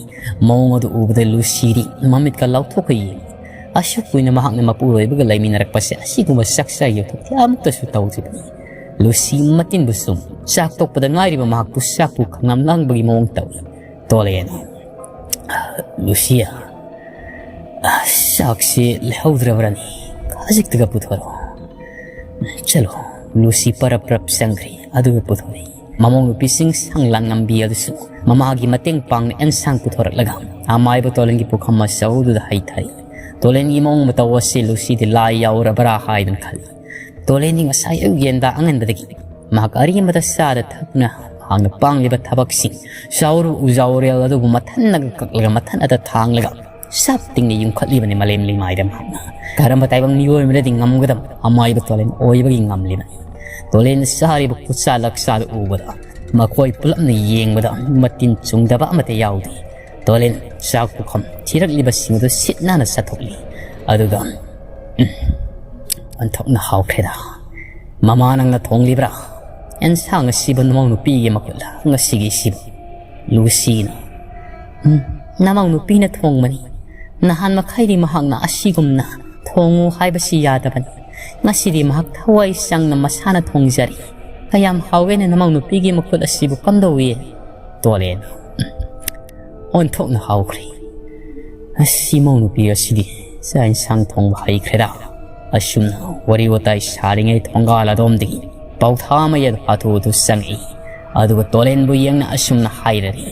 ꯃꯑꯣꯡ ꯑꯗꯨ ꯎꯕꯗ ꯂꯨꯁꯤꯗꯤ ꯃꯃꯤꯠꯀ ꯂꯥꯎꯊꯣꯛꯀ ꯌꯦꯡꯏ꯫ ꯑꯁꯨꯛ ꯀꯨꯏꯅ ꯃꯍꯥꯛꯅ ꯃꯄꯨꯔꯣꯏꯕꯒ ꯂꯩꯃꯤꯟꯅꯔꯛꯄꯁꯦ ꯑꯁꯤꯒꯨꯝꯕ ꯆꯥꯛꯆꯥ ꯌꯨꯊꯛꯇꯤ ꯑꯃꯨꯛꯇꯁꯨ ꯇꯧꯗ꯭ꯔꯤꯕꯅꯤ꯫ ꯂꯨꯁꯤ ꯃꯇꯤꯟꯕꯨ ꯆꯨꯝ꯫ ꯆꯥꯛ ꯇꯣꯛꯄꯗ ꯉꯥꯏꯔꯤꯕ ꯃꯍꯥꯛꯄꯨ ꯆꯥꯛꯄꯨ ꯈꯪꯂꯝ ꯂꯥꯡꯕꯒꯤ ꯃꯑꯣꯡ ꯇꯧꯏ꯫ ꯇꯣꯂꯦꯟ, "ꯂꯨꯁꯤꯌꯥ, ꯆꯥꯛꯁꯤ ꯂꯩꯍꯧꯗ꯭ꯔꯕ꯭ꯔꯅꯤ? ꯈꯖꯤꯛꯇꯒ ꯄꯨꯊꯣꯔꯛꯑꯣ꯫" ꯆꯠꯂꯣ꯫ ꯂꯨꯁꯤ ꯄꯔꯞ ꯄꯔꯞ ꯆꯪꯈ꯭ꯔꯦ꯫ ꯑꯗꯨꯒ ꯄꯨꯊꯣꯔꯛꯏ꯫ ꯃꯃꯧ ꯅꯨꯄꯤꯁꯤꯡ ꯁꯪ ꯂꯥꯡꯉꯝꯕꯤ ꯑꯗꯨꯁꯨ ꯃꯃꯥꯒꯤ ꯃꯇꯦꯡ ꯄꯥꯡꯅ ꯑꯦꯟꯁꯥꯡ ꯄꯨꯊꯣꯔꯛꯂꯒ ꯑꯃꯥꯏꯕ ꯇꯣꯂꯦꯟꯒꯤ ꯄꯨꯈꯝ ꯑꯆꯧꯗꯨꯗ ꯍꯩꯊꯔꯤ꯫ ꯇꯣꯂꯦꯟꯒꯤ ꯃꯑꯣꯡ ꯃꯇꯧ ꯑꯁꯤ ꯂꯨꯁꯤꯗꯤ ꯂꯥꯏ ꯌꯥꯎꯔꯕ꯭ꯔꯥ ꯍꯥꯏꯗꯨꯅ ꯈꯜꯂꯤ꯫ ꯇꯣꯂꯦꯟꯗꯤ ꯉꯁꯥꯏ ꯑꯌꯨꯛ ꯌꯦꯟꯗꯥ ꯑꯉꯟꯕꯗꯒꯤ ꯃꯍꯥꯛ ꯑꯔꯦꯝꯕꯗ ꯆꯥꯗ ꯊꯛꯇꯨꯅ ꯃꯍꯥꯛꯅ ꯄꯥꯡꯂꯤꯕ ꯊꯕꯛꯁꯤꯡ, ꯆꯥꯎꯔꯨ ꯎꯖꯥꯎꯔꯦꯜ ꯑꯗꯨꯕꯨ ꯃꯊꯟꯅꯒ ꯀꯛꯂꯒ ꯃꯊꯟ ꯑꯗ ꯊꯥꯡꯂꯒ ꯁꯥꯞ ꯇꯤꯡꯅ ꯌꯨꯡꯈꯠꯂꯤꯕꯅꯤ ꯃꯥꯂꯦꯝ ꯂꯩꯃꯥꯏꯗ꯫ ꯃꯍꯥꯛꯅ ꯀꯔꯝꯕ ꯇꯥꯏꯕꯪ ꯃꯤꯑꯣꯏ ꯑꯃꯅꯗꯤ ꯉꯝꯒꯗꯕ ꯑꯃꯥꯏꯕ ꯇꯣꯂꯦꯟ ꯑꯣꯏꯕꯒꯤ ꯉꯝꯂꯤꯕꯅꯤ꯫ ꯇꯣꯂꯦꯟꯅ ꯆꯥꯔꯤꯕ ꯈꯨꯠꯁꯥ ꯂꯛꯁꯥꯗꯨ ꯎꯕꯗ ꯃꯈꯣꯏ ꯄꯨꯂꯞꯅ ꯌꯦꯡꯕꯗ ꯃꯇꯤꯟ ꯆꯨꯝꯗꯕ ꯑꯃꯠꯇ ꯌꯥꯎꯗꯦ꯫ ꯇꯣꯂꯦꯟ ꯆꯥꯛ ꯄꯨꯈꯝ ꯊꯤꯔꯛꯂꯤꯕꯁꯤꯡ ꯑꯗꯨ ꯁꯤꯠ ꯅꯥꯟꯅ ꯆꯥꯊꯣꯛꯂꯤ꯫ ꯑꯗꯨꯒ, "ꯎꯝ, ꯑꯣꯟꯊꯣꯛꯅ ꯍꯥꯎꯈ꯭ꯔꯦꯗ꯫ ꯃꯃꯥ ꯅꯪꯅ ꯊꯣꯡꯂꯤꯕ꯭ꯔꯥ? ꯑꯦꯟꯁꯥꯡ ꯑꯁꯤꯕꯨ ꯅꯃꯧ ꯅꯨꯄꯤꯒꯤ ꯃꯈꯨꯠꯂ ꯉꯁꯤꯒꯤꯁꯤꯕꯨ?" ꯂꯨꯁꯤꯅ, "ꯎꯝ, ꯅꯃꯧ ꯅꯨꯄꯤꯅ ꯊꯣꯡꯕꯅꯤ꯫ ꯅꯍꯥꯟ ꯃꯈꯩꯗꯤ ꯃꯍꯥꯛꯅ ꯑꯁꯤꯒꯨꯝꯅ ꯊꯣꯡꯉꯨ ꯍꯥꯏꯕꯁꯤ ꯌꯥꯗꯕꯅꯤ꯫ ꯉꯁꯤꯗꯤ ꯃꯍꯥꯛ ꯊꯋꯥꯏ ꯆꯪꯅ ꯃꯁꯥꯅ ꯊꯣꯡꯖꯔꯤ꯫ ꯀꯌꯥꯝ ꯍꯥꯎꯒꯦꯅ ꯅꯃꯧ ꯅꯨꯄꯤꯒꯤ ꯃꯈꯨꯠ ꯑꯁꯤꯕꯨ ꯀꯝꯗꯧꯏ?" ꯇꯣꯂꯦꯟ, "ꯎꯝ, ꯑꯣꯟꯊꯣꯛꯅ ꯍꯥꯎꯈ꯭ꯔꯦ꯫ ꯑꯁꯤ ꯃꯧ ꯅꯨꯄꯤ ꯑꯁꯤꯗꯤ ꯆꯥꯛ ꯏꯟꯁꯥꯡ ꯊꯣꯡꯕ ꯍꯩꯈ꯭ꯔꯦꯗ꯫" ꯑꯁꯨꯝꯅ ꯋꯥꯔꯤ ꯋꯥꯇꯥꯏ ꯁꯥꯔꯤꯉꯩ ꯊꯣꯡꯒꯥꯜ ꯑꯗꯣꯝꯗꯒꯤ ꯄꯥꯎꯊꯥ ꯃꯌꯦꯛ ꯍꯥꯊꯨ ꯍꯥꯊꯨ ꯆꯪꯉꯛꯏ꯫ ꯑꯗꯨꯒ ꯇꯣꯂꯦꯟꯕꯨ ꯌꯦꯡꯅ ꯑꯁꯨꯝꯅ ꯍꯥꯏꯔꯔꯤ,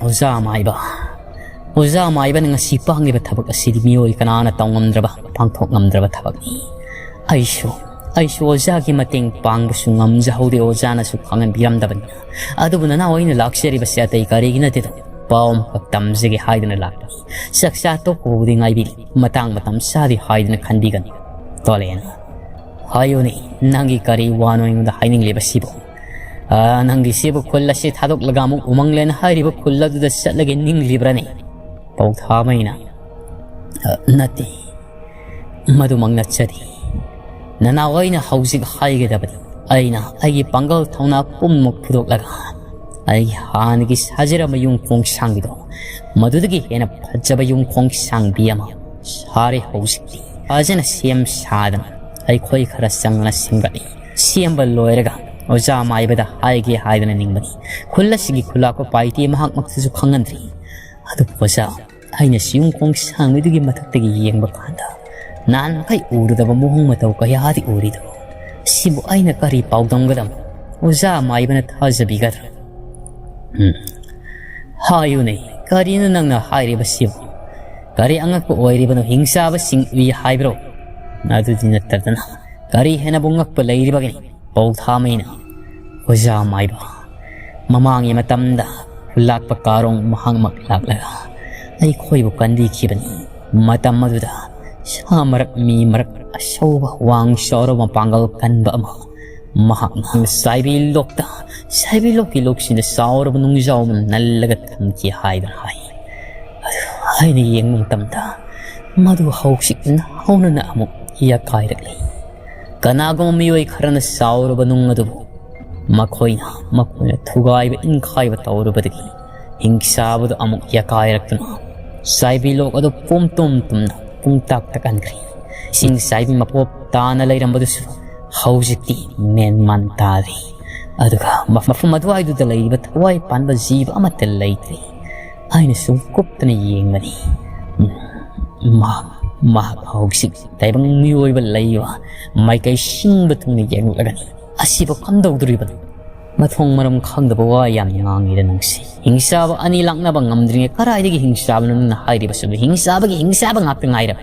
"ꯑꯣꯖꯥ ꯃꯥꯏꯕ, ꯑꯣꯖꯥ ꯃꯥꯏꯕꯅ ꯉꯁꯤ ꯄꯥꯡꯂꯤꯕ ꯊꯕꯛ ꯑꯁꯤꯗꯤ ꯃꯤꯑꯣꯏ ꯀꯅꯥꯅ ꯇꯧꯉꯝꯗ꯭ꯔꯕ, ꯄꯥꯡꯊꯣꯛ ꯉꯝꯗ꯭ꯔꯕ ꯊꯕꯛꯅꯤ꯫ ꯑꯩꯁꯨ, ꯑꯩꯁꯨ ꯑꯣꯖꯥꯒꯤ ꯃꯇꯦꯡ ꯄꯥꯡꯕꯁꯨ ꯉꯝꯖꯍꯧꯗꯦ, ꯑꯣꯖꯥꯅꯁꯨ ꯈꯪꯍꯟꯕꯤꯔꯝꯗꯕꯅꯤꯅ꯫ ꯑꯗꯨꯕꯨ ꯅꯅꯥꯎ ꯑꯩꯅ ꯂꯥꯛꯆꯔꯤꯕꯁꯦ ꯑꯇꯩ ꯀꯔꯤꯒꯤ ꯅꯠꯇꯦꯗꯣ, ꯄꯥꯎ ꯑꯃꯈꯛ ꯇꯝꯖꯒꯦ ꯍꯥꯏꯗꯨꯅ ꯂꯥꯛꯄꯅꯤ꯫ ꯆꯥꯛꯆꯥ ꯇꯣꯛꯄꯕꯨꯗꯤ ꯉꯥꯏꯕꯤꯔꯤ, ꯃꯇꯥꯡ ꯃꯇꯝ ꯆꯥꯗꯦ ꯍꯥꯏꯗꯨꯅ ꯈꯟꯕꯤꯒꯅꯨ꯫" ꯇꯣꯂꯦꯟ, "ꯍꯥꯏꯌꯨꯅꯦ, ꯅꯪꯒꯤ ꯀꯔꯤ ꯋꯥꯅꯣ ꯑꯩꯉꯣꯟꯗ ꯍꯥꯏꯅꯤꯡꯂꯤꯕꯁꯤꯕꯨ? ꯑꯥ, ꯅꯪꯒꯤ ꯁꯤꯕꯨ ꯈꯨꯜ ꯑꯁꯤ ꯊꯥꯗꯣꯛꯂꯒ ꯑꯃꯨꯛ ꯎꯃꯪꯂꯦꯟ ꯍꯥꯏꯔꯤꯕ ꯈꯨꯜ ꯑꯗꯨꯗ ꯆꯠꯂꯒꯦ ꯅꯤꯡꯂꯤꯕ꯭ꯔꯅꯦ?" ꯄꯧꯊꯥꯃꯩꯅ, "ꯑ, ꯅꯠꯇꯦ, ꯃꯗꯨꯃꯛ ꯅꯠꯆꯗꯦ꯫ ꯅꯅꯥꯎ, ꯑꯩꯅ ꯍꯧꯖꯤꯛ ꯍꯥꯏꯒꯗꯕꯅꯤ꯫ ꯑꯩꯅ ꯑꯩꯒꯤ ꯄꯥꯡꯒꯜ ꯊꯧꯅꯥ ꯄꯨꯝꯅꯃꯛ ꯐꯨꯗꯣꯛꯂꯒ ꯑꯩꯒꯤ ꯍꯥꯟꯅꯒꯤ ꯁꯥꯖꯔꯝꯕ ꯌꯨꯝ ꯈꯣꯡ ꯁꯥꯡꯕꯤꯗꯣ, ꯃꯗꯨꯗꯒꯤ ꯍꯦꯟꯅ ꯐꯖꯕ ꯌꯨꯝ ꯈꯣꯡ ꯁꯥꯡꯕꯤ ꯑꯃ ꯁꯥꯔꯦ ꯍꯧꯖꯤꯛꯇꯤ꯫ ꯐꯖꯅ ꯁꯦꯝ ꯁꯥꯗꯅ ꯑꯩꯈꯣꯏ ꯈꯔ ꯆꯪꯗꯅ ꯁꯦꯝꯒꯠꯂꯤ꯫ ꯁꯦꯝꯕ ꯂꯣꯏꯔꯒ ꯑꯣꯖꯥ ꯃꯥꯏꯕꯗ ꯍꯥꯏꯒꯦ ꯍꯥꯏꯗꯅ ꯅꯤꯡꯕꯅꯤ꯫ ꯈꯨꯜ ꯑꯁꯤꯒꯤ ꯈꯨꯜꯂꯥꯛꯄ ꯄꯥꯏꯇꯤ ꯃꯍꯥꯛꯃꯛꯇꯁꯨ ꯈꯪꯍꯟꯗ꯭ꯔꯤ꯫ ꯑꯗꯨꯕꯨ ꯑꯣꯖꯥ, ꯑꯩꯅ ꯁꯤ ꯌꯨꯝ ꯈꯣꯡ ꯁꯥꯡꯕꯤꯗꯨꯒꯤ ꯃꯊꯛꯇꯒꯤ ꯌꯦꯡꯕ ꯀꯥꯟꯗ ꯅꯍꯥꯟ ꯃꯈꯩ ꯎꯔꯨꯗꯕ ꯃꯑꯣꯡ ꯃꯇꯧ ꯀꯌꯥꯗꯤ ꯎꯔꯤꯗꯣ꯫ ꯁꯤꯕꯨ ꯑꯩꯅ ꯀꯔꯤ ꯄꯥꯎꯗꯝꯒꯗꯕꯅꯣ? ꯑꯣꯖꯥ ꯃꯥꯏꯕꯅ ꯊꯥꯖꯕꯤꯒꯗ꯭ꯔꯥ?" ꯎꯝ꯫ ꯍꯥꯏꯌꯨꯅꯦ, ꯀꯔꯤꯅꯣ ꯅꯪꯅ ꯍꯥꯏꯔꯤꯕꯁꯤꯕꯨ? ꯀꯔꯤ ꯑꯉꯛꯄ ꯑꯣꯏꯔꯤꯕꯅꯣ? ꯍꯤꯡꯆꯥꯕꯁꯤꯡ ꯎꯏ ꯍꯥꯏꯕ꯭ꯔꯣ? ꯑꯗꯨꯗꯤ ꯅꯠꯇꯗꯅ ꯀꯔꯤ ꯍꯦꯟꯅꯕꯨ ꯉꯛꯄ ꯂꯩꯔꯤꯕꯒꯦ? ꯄꯧꯊꯥꯃꯩꯅ, "ꯑꯣꯖꯥ ꯃꯥꯏꯕ, ꯃꯃꯥꯡꯒꯤ ꯃꯇꯝꯗ ꯂꯥꯛꯄ ꯀꯥꯔꯣꯡ ꯃꯍꯥꯛꯃꯛ ꯂꯥꯛꯂꯒ ꯑꯩꯈꯣꯏꯕꯨ ꯀꯟꯕꯤꯈꯤꯕꯅꯤ꯫ ꯃꯇꯝ ꯑꯗꯨꯗ ꯁꯥ ꯃꯔꯛ, ꯃꯤ ꯃꯔꯛ, ꯑꯆꯧꯕ ꯋꯥꯡ ꯆꯥꯎꯔꯕ ꯃꯄꯥꯡꯒꯜ ꯀꯟꯕ ꯑꯃ ꯃꯍꯥꯛꯅ ꯁꯥꯏꯕꯤ ꯂꯣꯛꯇ, ꯁꯥꯏꯕꯤ ꯂꯣꯛꯀꯤ ꯂꯣꯛꯁꯤꯡꯗ ꯆꯥꯎꯔꯕ ꯅꯨꯡꯖꯥꯎ ꯑꯃ ꯅꯜꯂꯒ ꯊꯝꯈꯤ" ꯍꯥꯏꯗꯅ ꯍꯥꯏ꯫ ꯑꯗꯨ ꯑꯩꯅ ꯌꯦꯡꯕ ꯃꯇꯝꯗ ꯃꯗꯨ ꯍꯧꯖꯤꯛ ꯅꯧꯅꯅ ꯑꯃꯨꯛ ꯌꯥꯀꯥꯏꯔꯛꯂꯤ꯫ ꯀꯅꯥꯒꯨꯝꯕ ꯃꯤꯑꯣꯏ ꯈꯔꯅ ꯆꯥꯎꯔꯕ ꯅꯨꯡ ꯑꯗꯨꯕꯨ ꯃꯈꯣꯏꯅ, ꯃꯈꯣꯏꯅ ꯊꯨꯒꯥꯏꯕ ꯏꯟꯈꯥꯏꯕ ꯇꯧꯔꯨꯕꯗꯒꯤ ꯍꯤꯡꯆꯥꯕꯗꯨ ꯑꯃꯨꯛ ꯌꯥꯀꯥꯏꯔꯛꯇꯨꯅ ꯆꯥꯏꯕꯤ ꯂꯣꯛ ꯑꯗꯨ ꯄꯨꯝ ꯇꯨꯝ ꯇꯨꯝꯅ ꯄꯨꯡꯇꯥꯛ ꯇꯥꯛꯍꯟꯈ꯭ꯔꯦ꯫ ꯏꯁꯤꯡ ꯆꯥꯏꯕꯤ ꯃꯄꯣꯞ ꯇꯥꯅ ꯂꯩꯔꯝꯕꯗꯨꯁꯨ ꯍꯧꯖꯤꯛꯇꯤ ꯃꯦꯟ ꯃꯥꯟ ꯇꯥꯗ꯭ꯔꯦ꯫ ꯑꯗꯨꯒ ꯃꯐꯝ ꯑꯗꯨꯋꯥꯏꯗꯨꯗ ꯂꯩꯔꯤꯕ ꯊꯋꯥꯏ ꯄꯥꯟꯕ ꯖꯤꯕ ꯑꯃꯠꯇ ꯂꯩꯇ꯭ꯔꯦ꯫ ꯑꯩꯅ ꯁꯨꯝ ꯀꯨꯞꯇꯅ ꯌꯦꯡꯕꯅꯤ꯫ ꯎꯝ, ꯃꯍꯥꯛ, ꯃꯍꯥꯛ ꯍꯧꯖꯤꯛ ꯇꯥꯏꯕꯪ ꯃꯤꯑꯣꯏꯕ ꯂꯩꯕ ꯃꯥꯏꯀꯩ ꯁꯤꯡꯕ ꯊꯨꯡꯅ ꯌꯦꯡꯂꯒꯅꯤ꯫ ꯑꯁꯤꯕꯨ ꯀꯝꯗꯧꯗꯣꯔꯤꯕꯅꯣ? ꯃꯊꯣꯡ ꯃꯔꯝ ꯈꯪꯗꯕ ꯋꯥ ꯌꯥꯝ ꯉꯥꯡꯉꯤꯗ ꯅꯪꯁꯦ꯫ ꯍꯤꯡꯆꯥꯕ ꯑꯅꯤ ꯂꯥꯛꯅꯕ ꯉꯝꯗ꯭ꯔꯤꯉꯩ ꯀꯗꯥꯏꯗꯒꯤ ꯍꯤꯡꯆꯥꯕꯅꯣ ꯅꯪꯅ ꯍꯥꯏꯔꯤꯕꯁꯤꯕꯨ? ꯍꯤꯡꯆꯥꯕꯒꯤ ꯍꯤꯡꯆꯥꯕ ꯉꯥꯛꯇ ꯉꯥꯏꯔꯕ꯫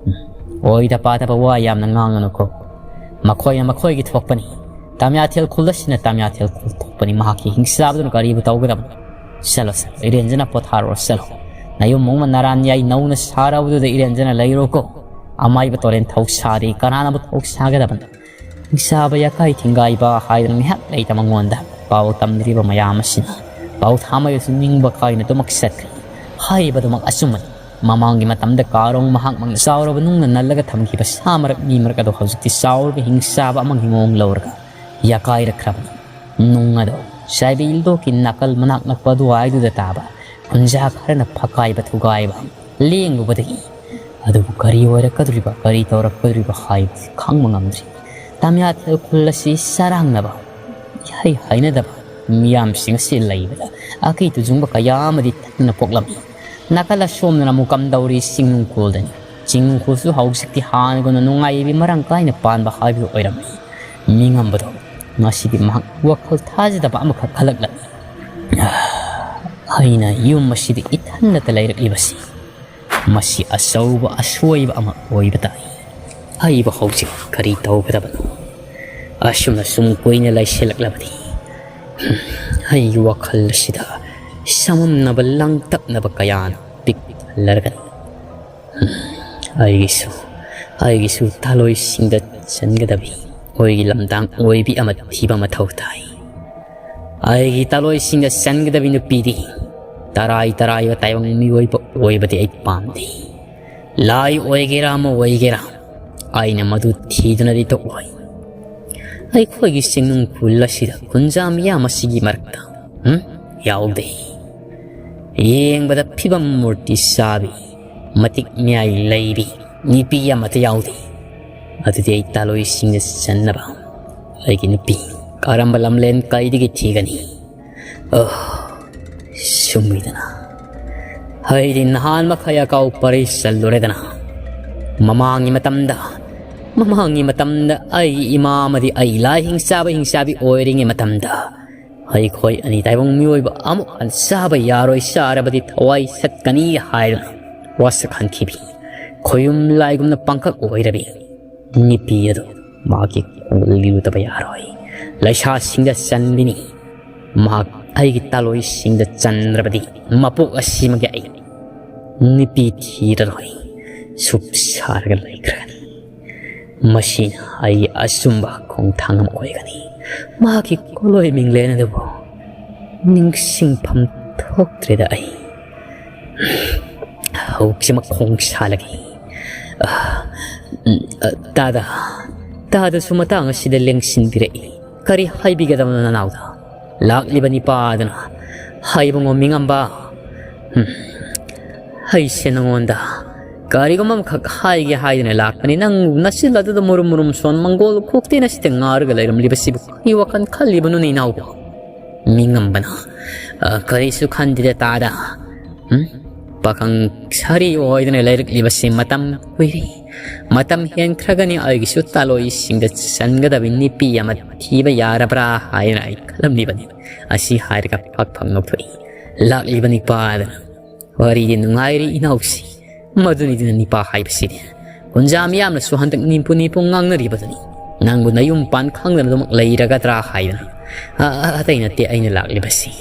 ꯎꯝ, ꯑꯣꯏꯗ ꯄꯥꯗꯕ ꯋꯥ ꯌꯥꯝꯅ ꯉꯥꯡꯒꯅꯨꯀꯣ꯫ ꯃꯈꯣꯏꯅ ꯃꯈꯣꯏꯒꯤ ꯊꯣꯛꯄꯅꯤ꯫ ꯇꯥꯃꯤꯌꯥꯊꯦꯜ ꯈꯨꯜ ꯑꯁꯤꯅ ꯇꯥꯃꯤꯌꯥꯊꯦꯜ ꯈꯨꯜ ꯊꯣꯛꯄꯅꯤ꯫ ꯃꯍꯥꯛꯀꯤ ꯍꯤꯡꯆꯥꯕꯗꯨꯅ ꯀꯔꯤꯕꯨ ꯇꯧꯒꯗꯕꯅꯣ? ꯆꯠꯂꯣ, ꯆꯠꯂꯣ, ꯏꯔꯦꯟꯖꯅ ꯄꯣꯊꯥꯔꯣ, ꯆꯠꯂꯣ꯫ ꯅꯌꯨꯝ ꯃꯨꯡ ꯅꯔꯥꯟ ꯌꯥꯏ ꯅꯧꯅ ꯁꯥꯔꯕꯗꯨꯗ ꯏꯔꯦꯟꯖꯅ ꯂꯩꯔꯣꯀꯣ꯫ ꯑꯃꯥꯏꯕ ꯇꯣꯔꯦꯟ ꯊꯧ ꯁꯥꯗꯦ, ꯀꯅꯥꯅꯕꯨ ꯊꯧ ꯁꯥꯒꯗꯕꯅꯣ? ꯍꯤꯡꯆꯥꯕ ꯌꯥꯀꯥꯏ ꯊꯤꯡꯒꯥꯏꯕ ꯍꯥꯏꯗꯅ ꯉꯥꯏꯍꯥꯛ ꯂꯩꯇ ꯃꯉꯣꯟꯗ ꯄꯥꯎ ꯇꯝꯗ꯭ꯔꯤꯕ ꯃꯌꯥꯝ ꯑꯁꯤꯅ ꯄꯥꯎ ꯊꯥꯃꯩ ꯑꯁꯤ ꯅꯤꯡꯕ ꯀꯥꯏꯅ ꯑꯗꯨꯃꯛ ꯆꯠꯈ꯭ꯔꯦ꯫ ꯍꯥꯏꯔꯤꯕꯗꯨꯃꯛ ꯑꯆꯨꯝꯕꯅꯤ꯫ ꯃꯃꯥꯡꯒꯤ ꯃꯇꯝꯗ ꯀꯥꯔꯣꯡ ꯃꯍꯥꯛꯃꯛꯅ ꯆꯥꯎꯔꯕ ꯅꯨꯡꯅ ꯅꯜꯂꯒ ꯊꯝꯈꯤꯕ ꯁꯥ ꯃꯔꯛ ꯃꯤ ꯃꯔꯛ ꯑꯗꯣ ꯍꯧꯖꯤꯛꯇꯤ ꯆꯥꯎꯔꯕ ꯍꯤꯡꯆꯥꯕ ꯑꯃꯒꯤ ꯃꯑꯣꯡ ꯂꯧꯔꯒ ꯌꯥꯀꯥꯏꯔꯛꯈ꯭ꯔꯕꯅꯤ꯫ ꯅꯨꯡ ꯑꯗꯣ ꯆꯥꯏꯕꯤ ꯏꯜꯗꯣꯛꯀꯤ ꯅꯥꯀꯜ ꯃꯅꯥꯛ ꯅꯛꯄ ꯑꯗꯨꯋꯥꯏꯗꯨꯗ ꯇꯥꯕ ꯈꯨꯟꯖꯥ ꯈꯔꯅ ꯐꯀꯥꯏꯕ ꯊꯨꯒꯥꯏꯕ ꯂꯦꯡꯂꯨꯕꯗꯒꯤ ꯑꯗꯨꯕꯨ ꯀꯔꯤ ꯑꯣꯏꯔꯛꯀꯗꯧꯔꯤꯕ, ꯀꯔꯤ ꯇꯧꯔꯛꯀꯗꯧꯔꯤꯕ ꯍꯥꯏꯕꯁꯤ ꯈꯪꯕ ꯉꯝꯗ꯭ꯔꯤ꯫ ꯇꯥꯃꯤꯌꯥꯊꯦꯜ ꯈꯨꯜ ꯑꯁꯤ ꯆꯔꯥꯡꯅꯕ, ꯏꯍꯩ ꯍꯩꯅꯗꯕ ꯃꯤꯌꯥꯝꯁꯤꯡ ꯑꯁꯤ ꯂꯩꯕꯗ ꯑꯀꯤ ꯇꯨꯖꯨꯡꯕ ꯀꯌꯥ ꯑꯃꯗꯤ ꯊꯦꯡꯅ ꯄꯣꯛꯂꯝꯃꯤ꯫ ꯅꯥꯀꯜ ꯑꯁꯣꯝꯗꯅ ꯑꯃꯨꯛ ꯀꯝꯗꯧꯔꯤ? ꯆꯤꯡꯅꯨꯡꯈꯣꯜꯗꯅꯤ꯫ ꯆꯤꯡꯅꯨꯡꯈꯣꯜꯁꯨ ꯍꯧꯖꯤꯛꯇꯤ ꯍꯥꯟꯅꯒꯨꯝꯅ ꯅꯨꯡꯉꯥꯏꯕꯤ ꯃꯔꯥꯡ ꯀꯥꯏꯅ ꯄꯥꯟꯕ ꯍꯥꯏꯕꯗꯨ ꯑꯣꯏꯔꯝꯃꯤ꯫ ꯃꯤꯉꯝꯕꯗꯣ ꯉꯁꯤꯗꯤ ꯃꯍꯥꯛ ꯋꯥꯈꯜ ꯊꯥꯖꯗꯕ ꯑꯃꯈꯛ ꯈꯜꯂꯛꯂꯝꯃꯤ꯫ ꯑꯩꯅ ꯌꯨꯝ ꯑꯁꯤꯗ ꯏꯊꯟꯗꯇ ꯂꯩꯔꯛꯂꯤꯕꯁꯤ ꯃꯁꯤ ꯑꯆꯧꯕ ꯑꯁꯣꯏꯕ ꯑꯃ ꯑꯣꯏꯕ ꯇꯥꯏ꯫ ꯑꯩꯕꯨ ꯍꯧꯖꯤꯛ ꯀꯔꯤ ꯇꯧꯒꯗꯕꯅꯣ? ꯑꯁꯨꯝꯅ ꯁꯨꯝ ꯀꯨꯏꯅ ꯂꯩꯁꯤꯜꯂꯛꯂꯕꯗꯤ ꯑꯩꯒꯤ ꯋꯥꯈꯜ ꯑꯁꯤꯗ ꯁꯃꯝꯅꯕ ꯂꯥꯡꯇꯛꯅꯕ ꯀꯌꯥꯅ ꯄꯤꯛ ꯊꯜꯂꯔꯒꯅꯤ꯫ ꯑꯩꯒꯤꯁꯨ, ꯑꯩꯒꯤꯁꯨ ꯇꯥꯂꯣꯏꯁꯤꯡꯗ ꯆꯟꯒꯗꯕꯤ ꯑꯣꯏꯒꯤ ꯂꯝꯗꯥꯡ ꯑꯣꯏꯕꯤ ꯑꯃ ꯊꯤꯕ ꯃꯊꯧ ꯇꯥꯏ꯫ ꯑꯩꯒꯤ ꯇꯥꯂꯣꯏꯁꯤꯡꯗ ꯆꯟꯒꯗꯕꯤ ꯅꯨꯄꯤꯗꯤ ꯇꯔꯥꯏ ꯇꯔꯥꯏꯕ ꯇꯥꯏꯕꯪ ꯃꯤꯑꯣꯏꯕ ꯑꯣꯏꯕꯗꯤ ꯑꯩ ꯄꯥꯝꯗꯦ꯫ ꯂꯥꯏ ꯑꯣꯏꯒꯦꯔꯥ ꯑꯃ ꯑꯣꯏꯒꯦꯔꯥ, ꯑꯩꯅ ꯃꯗꯨ ꯊꯤꯗꯨꯅꯗꯤ ꯇꯣꯛꯂꯣꯏ꯫ ꯑꯩꯈꯣꯏꯒꯤ ꯆꯤꯡꯅꯨꯡ ꯈꯨꯜ ꯑꯁꯤꯗ ꯈꯨꯟꯖꯥ ꯃꯤꯌꯥꯝ ꯑꯁꯤꯒꯤ ꯃꯔꯛꯇ, ꯎꯝ, ꯌꯥꯎꯗꯦ꯫ ꯌꯦꯡꯕꯗ ꯐꯤꯕꯝ ꯃꯨꯔꯇꯤ ꯆꯥꯕꯤ, ꯃꯇꯤꯛ ꯃꯌꯥꯏ ꯂꯩꯕꯤ ꯅꯨꯄꯤ ꯑꯃꯠꯇ ꯌꯥꯎꯗꯦ꯫ ꯑꯗꯨꯗꯤ ꯑꯩ ꯇꯥꯂꯣꯏꯁꯤꯡꯗ ꯆꯟꯅꯕ ꯑꯩꯒꯤ ꯅꯨꯄꯤ ꯀꯔꯝꯕ ꯂꯝꯂꯦꯟ ꯀꯩꯗꯒꯤ ꯊꯤꯒꯅꯤ? ꯑꯣ, ꯁꯨꯝꯃꯤꯗꯅ꯫ ꯑꯩꯗꯤ ꯅꯍꯥꯟ ꯃꯈꯩ ꯑꯀꯥꯎ ꯄꯔꯩ ꯆꯜꯂꯨꯔꯦꯗꯅ꯫ ꯃꯃꯥꯡꯒꯤ ꯃꯇꯝꯗ, ꯃꯃꯥꯡꯒꯤ ꯃꯇꯝꯗ ꯑꯩꯒꯤ ꯏꯃꯥ ꯑꯃꯗꯤ ꯑꯩ ꯂꯥꯏ ꯍꯤꯡꯆꯥꯕ ꯍꯤꯡꯆꯥꯕꯤ ꯑꯣꯏꯔꯤꯉꯩ ꯃꯇꯝꯗ ꯑꯩꯈꯣꯏ ꯑꯅꯤ ꯇꯥꯏꯕꯪ ꯃꯤꯑꯣꯏꯕ ꯑꯃꯨꯛ ꯍꯟꯅ ꯆꯥꯕ ꯌꯥꯔꯣꯏ, ꯆꯥꯔꯕꯗꯤ ꯊꯋꯥꯏ ꯁꯠꯀꯅꯤ ꯍꯥꯏꯗꯨꯅ ꯋꯥꯁꯛꯍꯟꯈꯤꯕꯤ, ꯈꯣꯌꯨꯝ ꯂꯥꯏꯒꯨꯝꯅ ꯄꯥꯡꯈꯛ ꯑꯣꯏꯔꯕꯤ ꯅꯨꯄꯤ ꯑꯗꯨ ꯃꯍꯥꯛꯀꯤ ꯈꯣꯡꯗ ꯂꯤꯔꯨꯗꯕ ꯌꯥꯔꯣꯏ꯫ ꯂꯩꯁꯥꯁꯤꯡꯗ ꯆꯟꯕꯤꯅꯤ꯫ ꯃꯍꯥꯛ ꯑꯩꯒꯤ ꯇꯥꯂꯣꯏꯁꯤꯡꯗ ꯆꯟꯗ꯭ꯔꯕꯗꯤ ꯃꯄꯣꯛ ꯑꯁꯤꯃꯒꯤ ꯑꯩ ꯅꯨꯄꯤ ꯊꯤꯔꯔꯣꯏ꯫ ꯁꯨꯞ ꯁꯥꯔꯒ ꯂꯩꯈ꯭ꯔꯒꯅꯤ꯫ ꯃꯁꯤꯅ ꯑꯩꯒꯤ ꯑꯆꯨꯝꯕ ꯈꯣꯡꯊꯥꯡ ꯑꯃ ꯑꯣꯏꯒꯅꯤ꯫ ꯃꯍꯥꯛꯀꯤ ꯀꯣꯂꯣꯏ ꯃꯤꯡꯂꯦꯟ ꯑꯗꯨꯕꯨ ꯅꯤꯡꯁꯤꯡꯐꯝ ꯊꯣꯛꯇ꯭ꯔꯦꯗ ꯑꯩ꯫ ꯍꯧꯖꯤꯛꯃꯛ ꯈꯣꯡ ꯁꯥꯜꯂꯒꯦ꯫ ꯑ, ꯎꯝ, ꯑ, ꯇꯥꯗ, ꯇꯥꯗꯁꯨ ꯃꯇꯥꯡ ꯑꯁꯤꯗ ꯂꯦꯡꯁꯤꯟꯕꯤꯔꯛꯏ꯫ ꯀꯔꯤ ꯍꯥꯏꯕꯤꯒꯗꯕꯅꯣ ꯅꯅꯥꯎꯗ? ꯂꯥꯛꯂꯤꯕ ꯅꯤꯄꯥ ꯑꯗꯨꯅ ꯍꯥꯏꯕꯉꯣ ꯃꯤꯉꯝꯕ꯫ ꯎꯝ, ꯑꯩꯁꯦ ꯅꯉꯣꯟꯗ ꯀꯔꯤꯒꯨꯝꯕ ꯑꯃꯈꯛ ꯍꯥꯏꯒꯦ ꯍꯥꯏꯗꯨꯅ ꯂꯥꯛꯄꯅꯤ꯫ ꯅꯪ ꯅꯆꯤꯜ ꯑꯗꯨꯗ ꯃꯨꯔꯨꯝ ꯃꯨꯔꯨꯝ ꯁꯣꯟ ꯃꯪꯒꯣꯜ ꯈꯣꯛꯇꯦꯅ ꯁꯤꯗ ꯉꯥꯔꯒ ꯂꯩꯔꯝꯂꯤꯕꯁꯤꯕꯨ ꯀꯔꯤ ꯋꯥꯈꯜ ꯈꯜꯂꯤꯕꯅꯣꯅꯦ ꯏꯅꯥꯎꯕ? ꯃꯤꯉꯝꯕꯅ, "ꯑ, ꯀꯔꯤꯁꯨ ꯈꯟꯗꯦꯗ ꯇꯥꯗ꯫ ꯎꯝ? ꯄꯥꯈꯪ ꯁꯥꯔꯤ ꯑꯣꯏꯗꯨꯅ ꯂꯩꯔꯛꯂꯤꯕꯁꯤ ꯃꯇꯝ ꯀꯨꯏꯔꯦ꯫ ꯃꯇꯝ ꯍꯦꯟꯈ꯭ꯔꯒꯅꯤ ꯑꯩꯒꯤꯁꯨ ꯇꯥꯂꯣꯏꯁꯤꯡꯗ ꯆꯟꯒꯗꯕ ꯅꯤꯄꯤ ꯑꯃ ꯊꯤꯕ ꯌꯥꯔꯕ꯭ꯔꯥ ꯍꯥꯏꯅ ꯑꯩ ꯈꯜꯂꯝꯂꯤꯕꯅꯤ"꯫ ꯑꯁꯤ ꯍꯥꯏꯔꯒ ꯐꯛ ꯐꯛ ꯅꯣꯛꯊꯣꯛꯏ꯫ ꯂꯥꯛꯂꯤꯕ ꯅꯤꯄꯥ ꯑꯗꯨꯅ, "ꯋꯥꯔꯤꯗꯤ ꯅꯨꯡꯉꯥꯏꯔꯤ ꯏꯅꯥꯎꯁꯤ꯫ ꯃꯗꯨꯅꯤꯗꯅ ꯅꯤꯄꯥ ꯍꯥꯏꯕꯁꯤꯗꯤ꯫ ꯀꯨꯟꯖꯥ ꯃꯤꯌꯥꯝꯅꯁꯨ ꯍꯟꯗꯛ ꯅꯤꯝꯄꯨ ꯅꯤꯝꯄꯨ ꯉꯥꯡꯅꯔꯤꯕꯗꯨꯅꯤ꯫ ꯅꯪꯕꯨ ꯅꯌꯨꯝ ꯄꯥꯟ ꯈꯪꯗꯅ ꯑꯗꯨꯃꯛ ꯂꯩꯔꯒꯗ꯭ꯔꯥ ꯍꯥꯏꯗꯅ꯫ ꯑ, ꯑ, ꯑꯇꯩ ꯅꯠꯇꯦ ꯑꯩꯅ ꯂꯥꯛꯂꯤꯕꯁꯤ꯫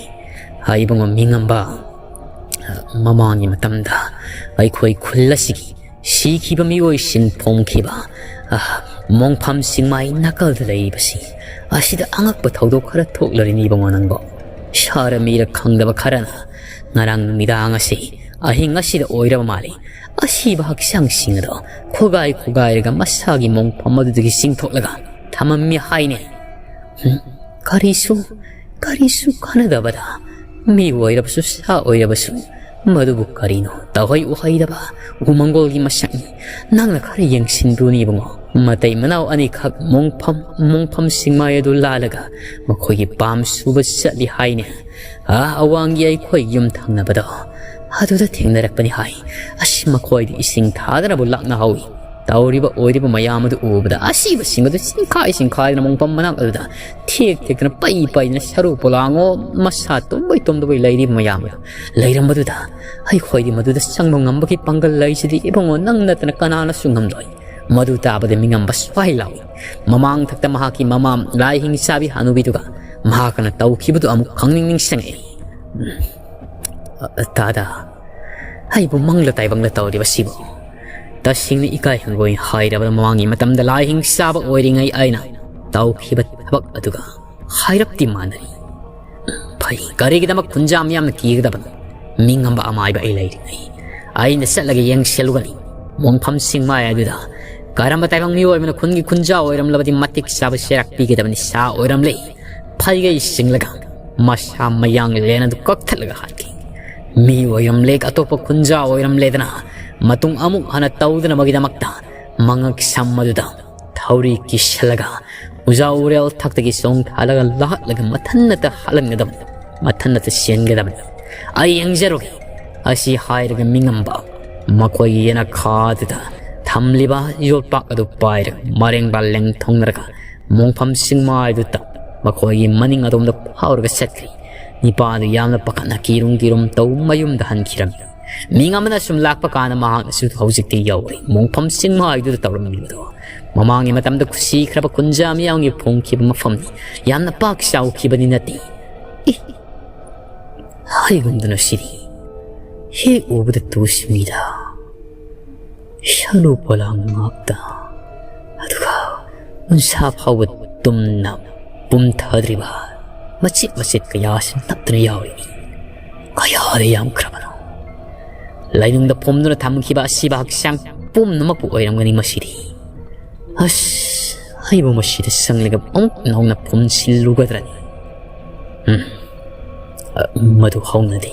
ꯍꯥꯏꯕꯉꯝ ꯃꯤꯉꯝꯕ, ꯑ, ꯃꯃꯥꯡꯒꯤ ꯃꯇꯝꯗ ꯑꯩꯈꯣꯏ ꯈꯨꯜ ꯑꯁꯤꯒꯤ ꯁꯤꯈꯤꯕ ꯃꯤꯑꯣꯏꯁꯤꯡ ꯐꯣꯡꯈꯤꯕ, ꯑ, ꯃꯣꯡꯐꯝ ꯆꯤꯡꯃꯥꯏ ꯅꯥꯀꯜꯗ ꯂꯩꯔꯤꯕꯁꯤ ꯑꯁꯤꯗ ꯑꯉꯛꯄ ꯊꯧꯗꯣꯛ ꯈꯔ ꯊꯣꯛꯂꯔꯤꯅꯤ ꯏꯕꯨꯡꯉꯣ ꯅꯪꯕꯣ꯫ ꯁꯥꯔ ꯃꯤꯔ ꯈꯪꯗꯕ ꯈꯔꯅ ꯉꯔꯥꯡ ꯅꯨꯃꯤꯗꯥꯡ ꯑꯁꯤ ꯑꯍꯤꯡ ꯑꯁꯤꯗ ꯑꯣꯏꯔꯕ ꯃꯥꯜꯂꯤ꯫ ꯑꯁꯤꯕ ꯍꯛꯆꯥꯡꯁꯤꯡ ꯑꯗꯣ ꯈꯣꯒꯥꯏ ꯈꯣꯒꯥꯏꯔꯒ ꯃꯁꯥꯒꯤ ꯃꯣꯡꯐꯝ ꯑꯗꯨꯗꯒꯤ ꯆꯤꯡꯊꯣꯛꯂꯒ ꯊꯝꯃꯝꯃꯤ ꯍꯥꯏꯅꯦ꯫ ꯎꯝ, ꯀꯔꯤꯁꯨ, ꯀꯔꯤꯁꯨ ꯀꯥꯟꯅꯗꯕꯗ ꯃꯤ ꯑꯣꯏꯔꯕꯁꯨ ꯁꯥ ꯑꯣꯏꯔꯕꯁꯨ ꯃꯗꯨꯕꯨ ꯀꯔꯤꯅꯣ ꯇꯧꯍꯩ ꯎꯍꯩꯗꯕ ꯎꯃꯪꯒꯣꯜꯒꯤ ꯃꯁꯛꯅꯤ꯫ ꯅꯪꯅ ꯈꯔ ꯌꯦꯡꯁꯤꯟꯕꯤꯌꯨꯅꯦ ꯏꯕꯨꯡꯉꯣ꯫ ꯃꯇꯩ ꯃꯅꯥꯎ ꯑꯅꯤꯈꯛ ꯃꯣꯡꯐꯝ, ꯃꯣꯡꯐꯝ ꯁꯤꯡꯃꯥꯏ ꯑꯗꯨ ꯂꯥꯜꯂꯒ ꯃꯈꯣꯏꯒꯤ ꯄꯥꯝ ꯁꯨꯕ ꯆꯠꯂꯤ ꯍꯥꯏꯅꯦ꯫ ꯑꯥ, ꯑꯋꯥꯡꯒꯤ ꯑꯩꯈꯣꯏ ꯌꯨꯝ ꯊꯪꯅꯕꯗꯣ ꯑꯗꯨꯗ ꯊꯦꯡꯅꯔꯛꯄꯅꯤ ꯍꯥꯏ꯫ ꯑꯁ, ꯃꯈꯣꯏꯗꯤ ꯏꯁꯤꯡ ꯊꯥꯗꯅꯕꯨ ꯂꯥꯛꯅꯍꯧꯏ꯫ ꯇꯧꯔꯤꯕ ꯑꯣꯏꯔꯤꯕ ꯃꯌꯥꯝ ꯑꯗꯨ ꯎꯕꯗ ꯑꯁꯤꯕꯁꯤꯡ ꯑꯗꯨ ꯆꯤꯡꯈꯥꯏ ꯆꯤꯡꯈꯥꯏꯗꯅ ꯃꯣꯡꯐꯝ ꯃꯅꯥꯛ ꯑꯗꯨꯗ ꯊꯦꯛ ꯊꯦꯛꯇꯅ ꯄꯩ ꯄꯩꯗꯅ ꯁꯔꯨ ꯄꯣꯂꯥꯡꯉꯣ ꯃꯁꯥ ꯇꯨꯝꯕꯩ ꯇꯨꯝꯗꯕꯩ ꯂꯩꯔꯤꯕ ꯃꯌꯥꯝ ꯑꯗꯨ ꯂꯩꯔꯝꯕꯗꯨꯗ ꯑꯩꯈꯣꯏꯗꯤ ꯃꯗꯨꯗ ꯆꯪꯕ ꯉꯝꯕꯒꯤ ꯄꯥꯡꯒꯜ ꯂꯩꯁꯤꯗꯤ ꯏꯕꯨꯡꯉꯣ ꯅꯪ ꯅꯠꯇꯅ ꯀꯅꯥꯅꯁꯨ ꯉꯝꯂꯣꯏ꯫ ꯃꯗꯨ ꯇꯥꯕꯗ ꯃꯤꯉꯝꯕ ꯁ꯭ꯋꯥꯏ ꯂꯥꯎꯏ꯫ ꯃꯃꯥꯡꯊꯛꯇ ꯃꯍꯥꯛꯀꯤ ꯃꯃꯥ ꯂꯥꯏꯍꯤꯡ ꯆꯥꯕꯤ ꯍꯅꯨꯕꯤꯗꯨꯒ ꯃꯍꯥꯛꯅ ꯇꯧꯈꯤꯕꯗꯨ ꯑꯃꯨꯛ ꯈꯪꯅꯤꯡ ꯅꯤꯡꯁꯤꯡꯉꯛꯏ꯫ ꯎꯝ꯫ ꯑ, ꯇꯥꯗ, ꯑꯩꯕꯨ ꯃꯪꯂ ꯇꯥꯏꯕꯪꯂ ꯇꯧꯔꯤꯕꯁꯤꯕꯨ? ꯇꯁꯦꯡꯅ ꯏꯀꯥꯏ ꯍꯪꯒꯣꯏ ꯍꯥꯏꯔꯕꯗ ꯃꯃꯥꯡꯒꯤ ꯃꯇꯝꯗ ꯂꯥꯏꯍꯤꯡ ꯆꯥꯕ ꯑꯣꯏꯔꯤꯉꯩ ꯑꯩꯅ ꯇꯧꯈꯤꯕ ꯊꯕꯛ ꯑꯗꯨꯒ ꯍꯥꯏꯔꯞꯇꯤ ꯃꯥꯟꯅꯔꯤ꯫ ꯐꯩ, ꯀꯔꯤꯒꯤꯗꯃꯛ ꯈꯨꯟꯖꯥ ꯃꯤꯌꯥꯝꯅ ꯀꯤꯒꯗꯕꯅꯣ? ꯃꯤꯉꯝꯕ ꯑꯃꯥꯏꯕ ꯑꯩ ꯂꯩꯔꯤꯉꯩ꯫ ꯑꯩꯅ ꯆꯠꯂꯒ ꯌꯦꯡꯁꯤꯜꯂꯨꯒꯅꯤ꯫ ꯃꯣꯡꯐꯝ ꯁꯤꯡꯃꯥꯏ ꯑꯗꯨꯗ ꯀꯔꯝꯕ ꯇꯥꯏꯕꯪ ꯃꯤꯑꯣꯏ ꯑꯃꯅ ꯈꯨꯟꯒꯤ ꯈꯨꯟꯖꯥ ꯑꯣꯏꯔꯝꯂꯕꯗꯤ ꯃꯇꯤꯛ ꯆꯥꯕ ꯆꯩꯔꯥꯛ ꯄꯤꯒꯗꯕꯅꯤ꯫ ꯁꯥ ꯑꯣꯏꯔꯝꯂꯦ꯫ ꯐꯩꯒꯩ ꯆꯤꯡꯂꯒ ꯃꯁꯥ ꯃꯌꯥꯡ ꯂꯦꯟ ꯑꯗꯨ ꯀꯛꯊꯠꯂꯒ ꯍꯥꯠꯈꯤ꯫ ꯃꯤ ꯑꯣꯏꯔꯝꯂꯦ, ꯑꯇꯣꯞꯄ ꯈꯨꯟꯖꯥ ꯑꯣꯏꯔꯝꯂꯦꯗꯅ ꯃꯇꯨꯡ ꯑꯃꯨꯛ ꯍꯟꯅ ꯇꯧꯗꯅꯕꯒꯤꯗꯃꯛꯇ ꯃꯉꯛ ꯁꯝ ꯑꯗꯨꯗ ꯊꯧꯔꯤ ꯀꯤꯁꯜꯂꯒ ꯎꯖꯥ ꯎꯔꯦꯜ ꯊꯛꯇꯒꯤ ꯆꯣꯡꯊꯍꯜꯂꯒ ꯂꯥꯛꯂꯒ ꯃꯊꯟꯅꯇ ꯍꯥꯠꯍꯟꯒꯗꯕꯅꯤ, ꯃꯊꯟꯅꯇ ꯆꯦꯟꯒꯗꯕꯅꯤ꯫ ꯑꯩ ꯌꯦꯡꯖꯔꯨꯒꯦ꯫ ꯑꯁꯤ ꯍꯥꯏꯔꯒ ꯃꯤꯉꯝꯕ ꯃꯈꯣꯏꯒꯤ ꯌꯦꯅꯈꯥꯗꯨꯗ ꯊꯝꯂꯤꯕ ꯌꯣꯠꯄꯥꯛ ꯑꯗꯨ ꯄꯥꯏꯔꯒ ꯃꯔꯦꯡꯕ ꯂꯦꯡꯊꯣꯡꯅꯔꯒ ꯃꯣꯡꯐꯝ ꯁꯤꯡꯃꯥꯏꯗꯨꯗ ꯃꯈꯣꯏꯒꯤ ꯃꯅꯤꯡ ꯑꯗꯣꯝꯗ ꯐꯥꯎꯔꯒ ꯆꯠꯈ꯭ꯔꯤ꯫ ꯅꯤꯄꯥꯗꯨ ꯌꯥꯝꯅ ꯄꯥꯈꯠꯅ ꯀꯤꯔꯨꯝ ꯀꯤꯔꯨꯝ ꯇꯧ ꯃꯌꯨꯝꯗ ꯍꯟꯈꯤꯔꯝꯃꯤ꯫ ꯃꯤꯉꯝꯕꯅ ꯁꯨꯝ ꯂꯥꯛꯄ ꯀꯥꯟꯗ ꯃꯍꯥꯛꯅꯁꯨ ꯍꯧꯖꯤꯛꯇꯤ ꯌꯧꯔꯦ꯫ ꯃꯣꯡꯐꯝ ꯁꯤꯡꯃꯥꯏꯗꯨꯗ ꯇꯧꯔꯝꯃꯤꯕꯗꯣ ꯃꯃꯥꯡꯒꯤ ꯃꯇꯝꯗ ꯈꯨꯁꯤꯈ꯭ꯔꯕ ꯈꯨꯟꯖꯥ ꯃꯤꯌꯥꯝꯒꯤ ꯐꯣꯡꯈꯤꯕ ꯃꯐꯝꯅꯤ꯫ ꯌꯥꯝꯅ ꯄꯥꯛ ꯆꯥꯎꯈꯤꯕꯅꯤ ꯅꯠꯇꯦ꯫ ꯏ! ꯍꯥꯏꯒꯨꯝꯗꯅ ꯁꯤꯗꯤ ꯍꯦꯛ ꯎꯕꯗ ꯇꯨꯁꯤꯡꯉꯤꯗ꯫ ꯁꯔꯨ ꯄꯣꯂꯥꯡ ꯉꯥꯛꯇ, ꯑꯗꯨꯒ ꯎꯟꯁꯥ ꯐꯥꯎꯕ ꯇꯨꯝꯅ ꯄꯨꯝꯊꯗ꯭ꯔꯤꯕ ꯃꯆꯦꯠ ꯃꯆꯦꯠ ꯀꯌꯥꯁꯤ ꯅꯞꯇꯨꯅ ꯌꯥꯎꯔꯤꯅꯤ꯫ ꯀꯌꯥꯗ ꯌꯥꯝꯈ꯭ꯔꯕꯅꯣ? ꯂꯥꯏꯅꯨꯡꯗ ꯐꯨꯝꯗꯨꯅ ꯊꯝꯈꯤꯕ ꯑꯁꯤꯕ ꯍꯛꯆꯥꯡ ꯄꯨꯝꯅꯃꯛꯄꯨ ꯑꯣꯏꯔꯝꯒꯅꯤ ꯃꯁꯤꯗꯤ꯫ ꯑꯁ, ꯑꯩꯕꯨ ꯃꯁꯤꯗ ꯆꯪꯂꯒ ꯑꯃꯨꯛ ꯅꯧꯅ ꯐꯨꯝꯖꯤꯜꯂꯨꯒꯗ꯭ꯔꯅꯤ? ꯎꯝ, ꯑ, ꯃꯗꯨ ꯍꯧꯅꯗꯦ꯫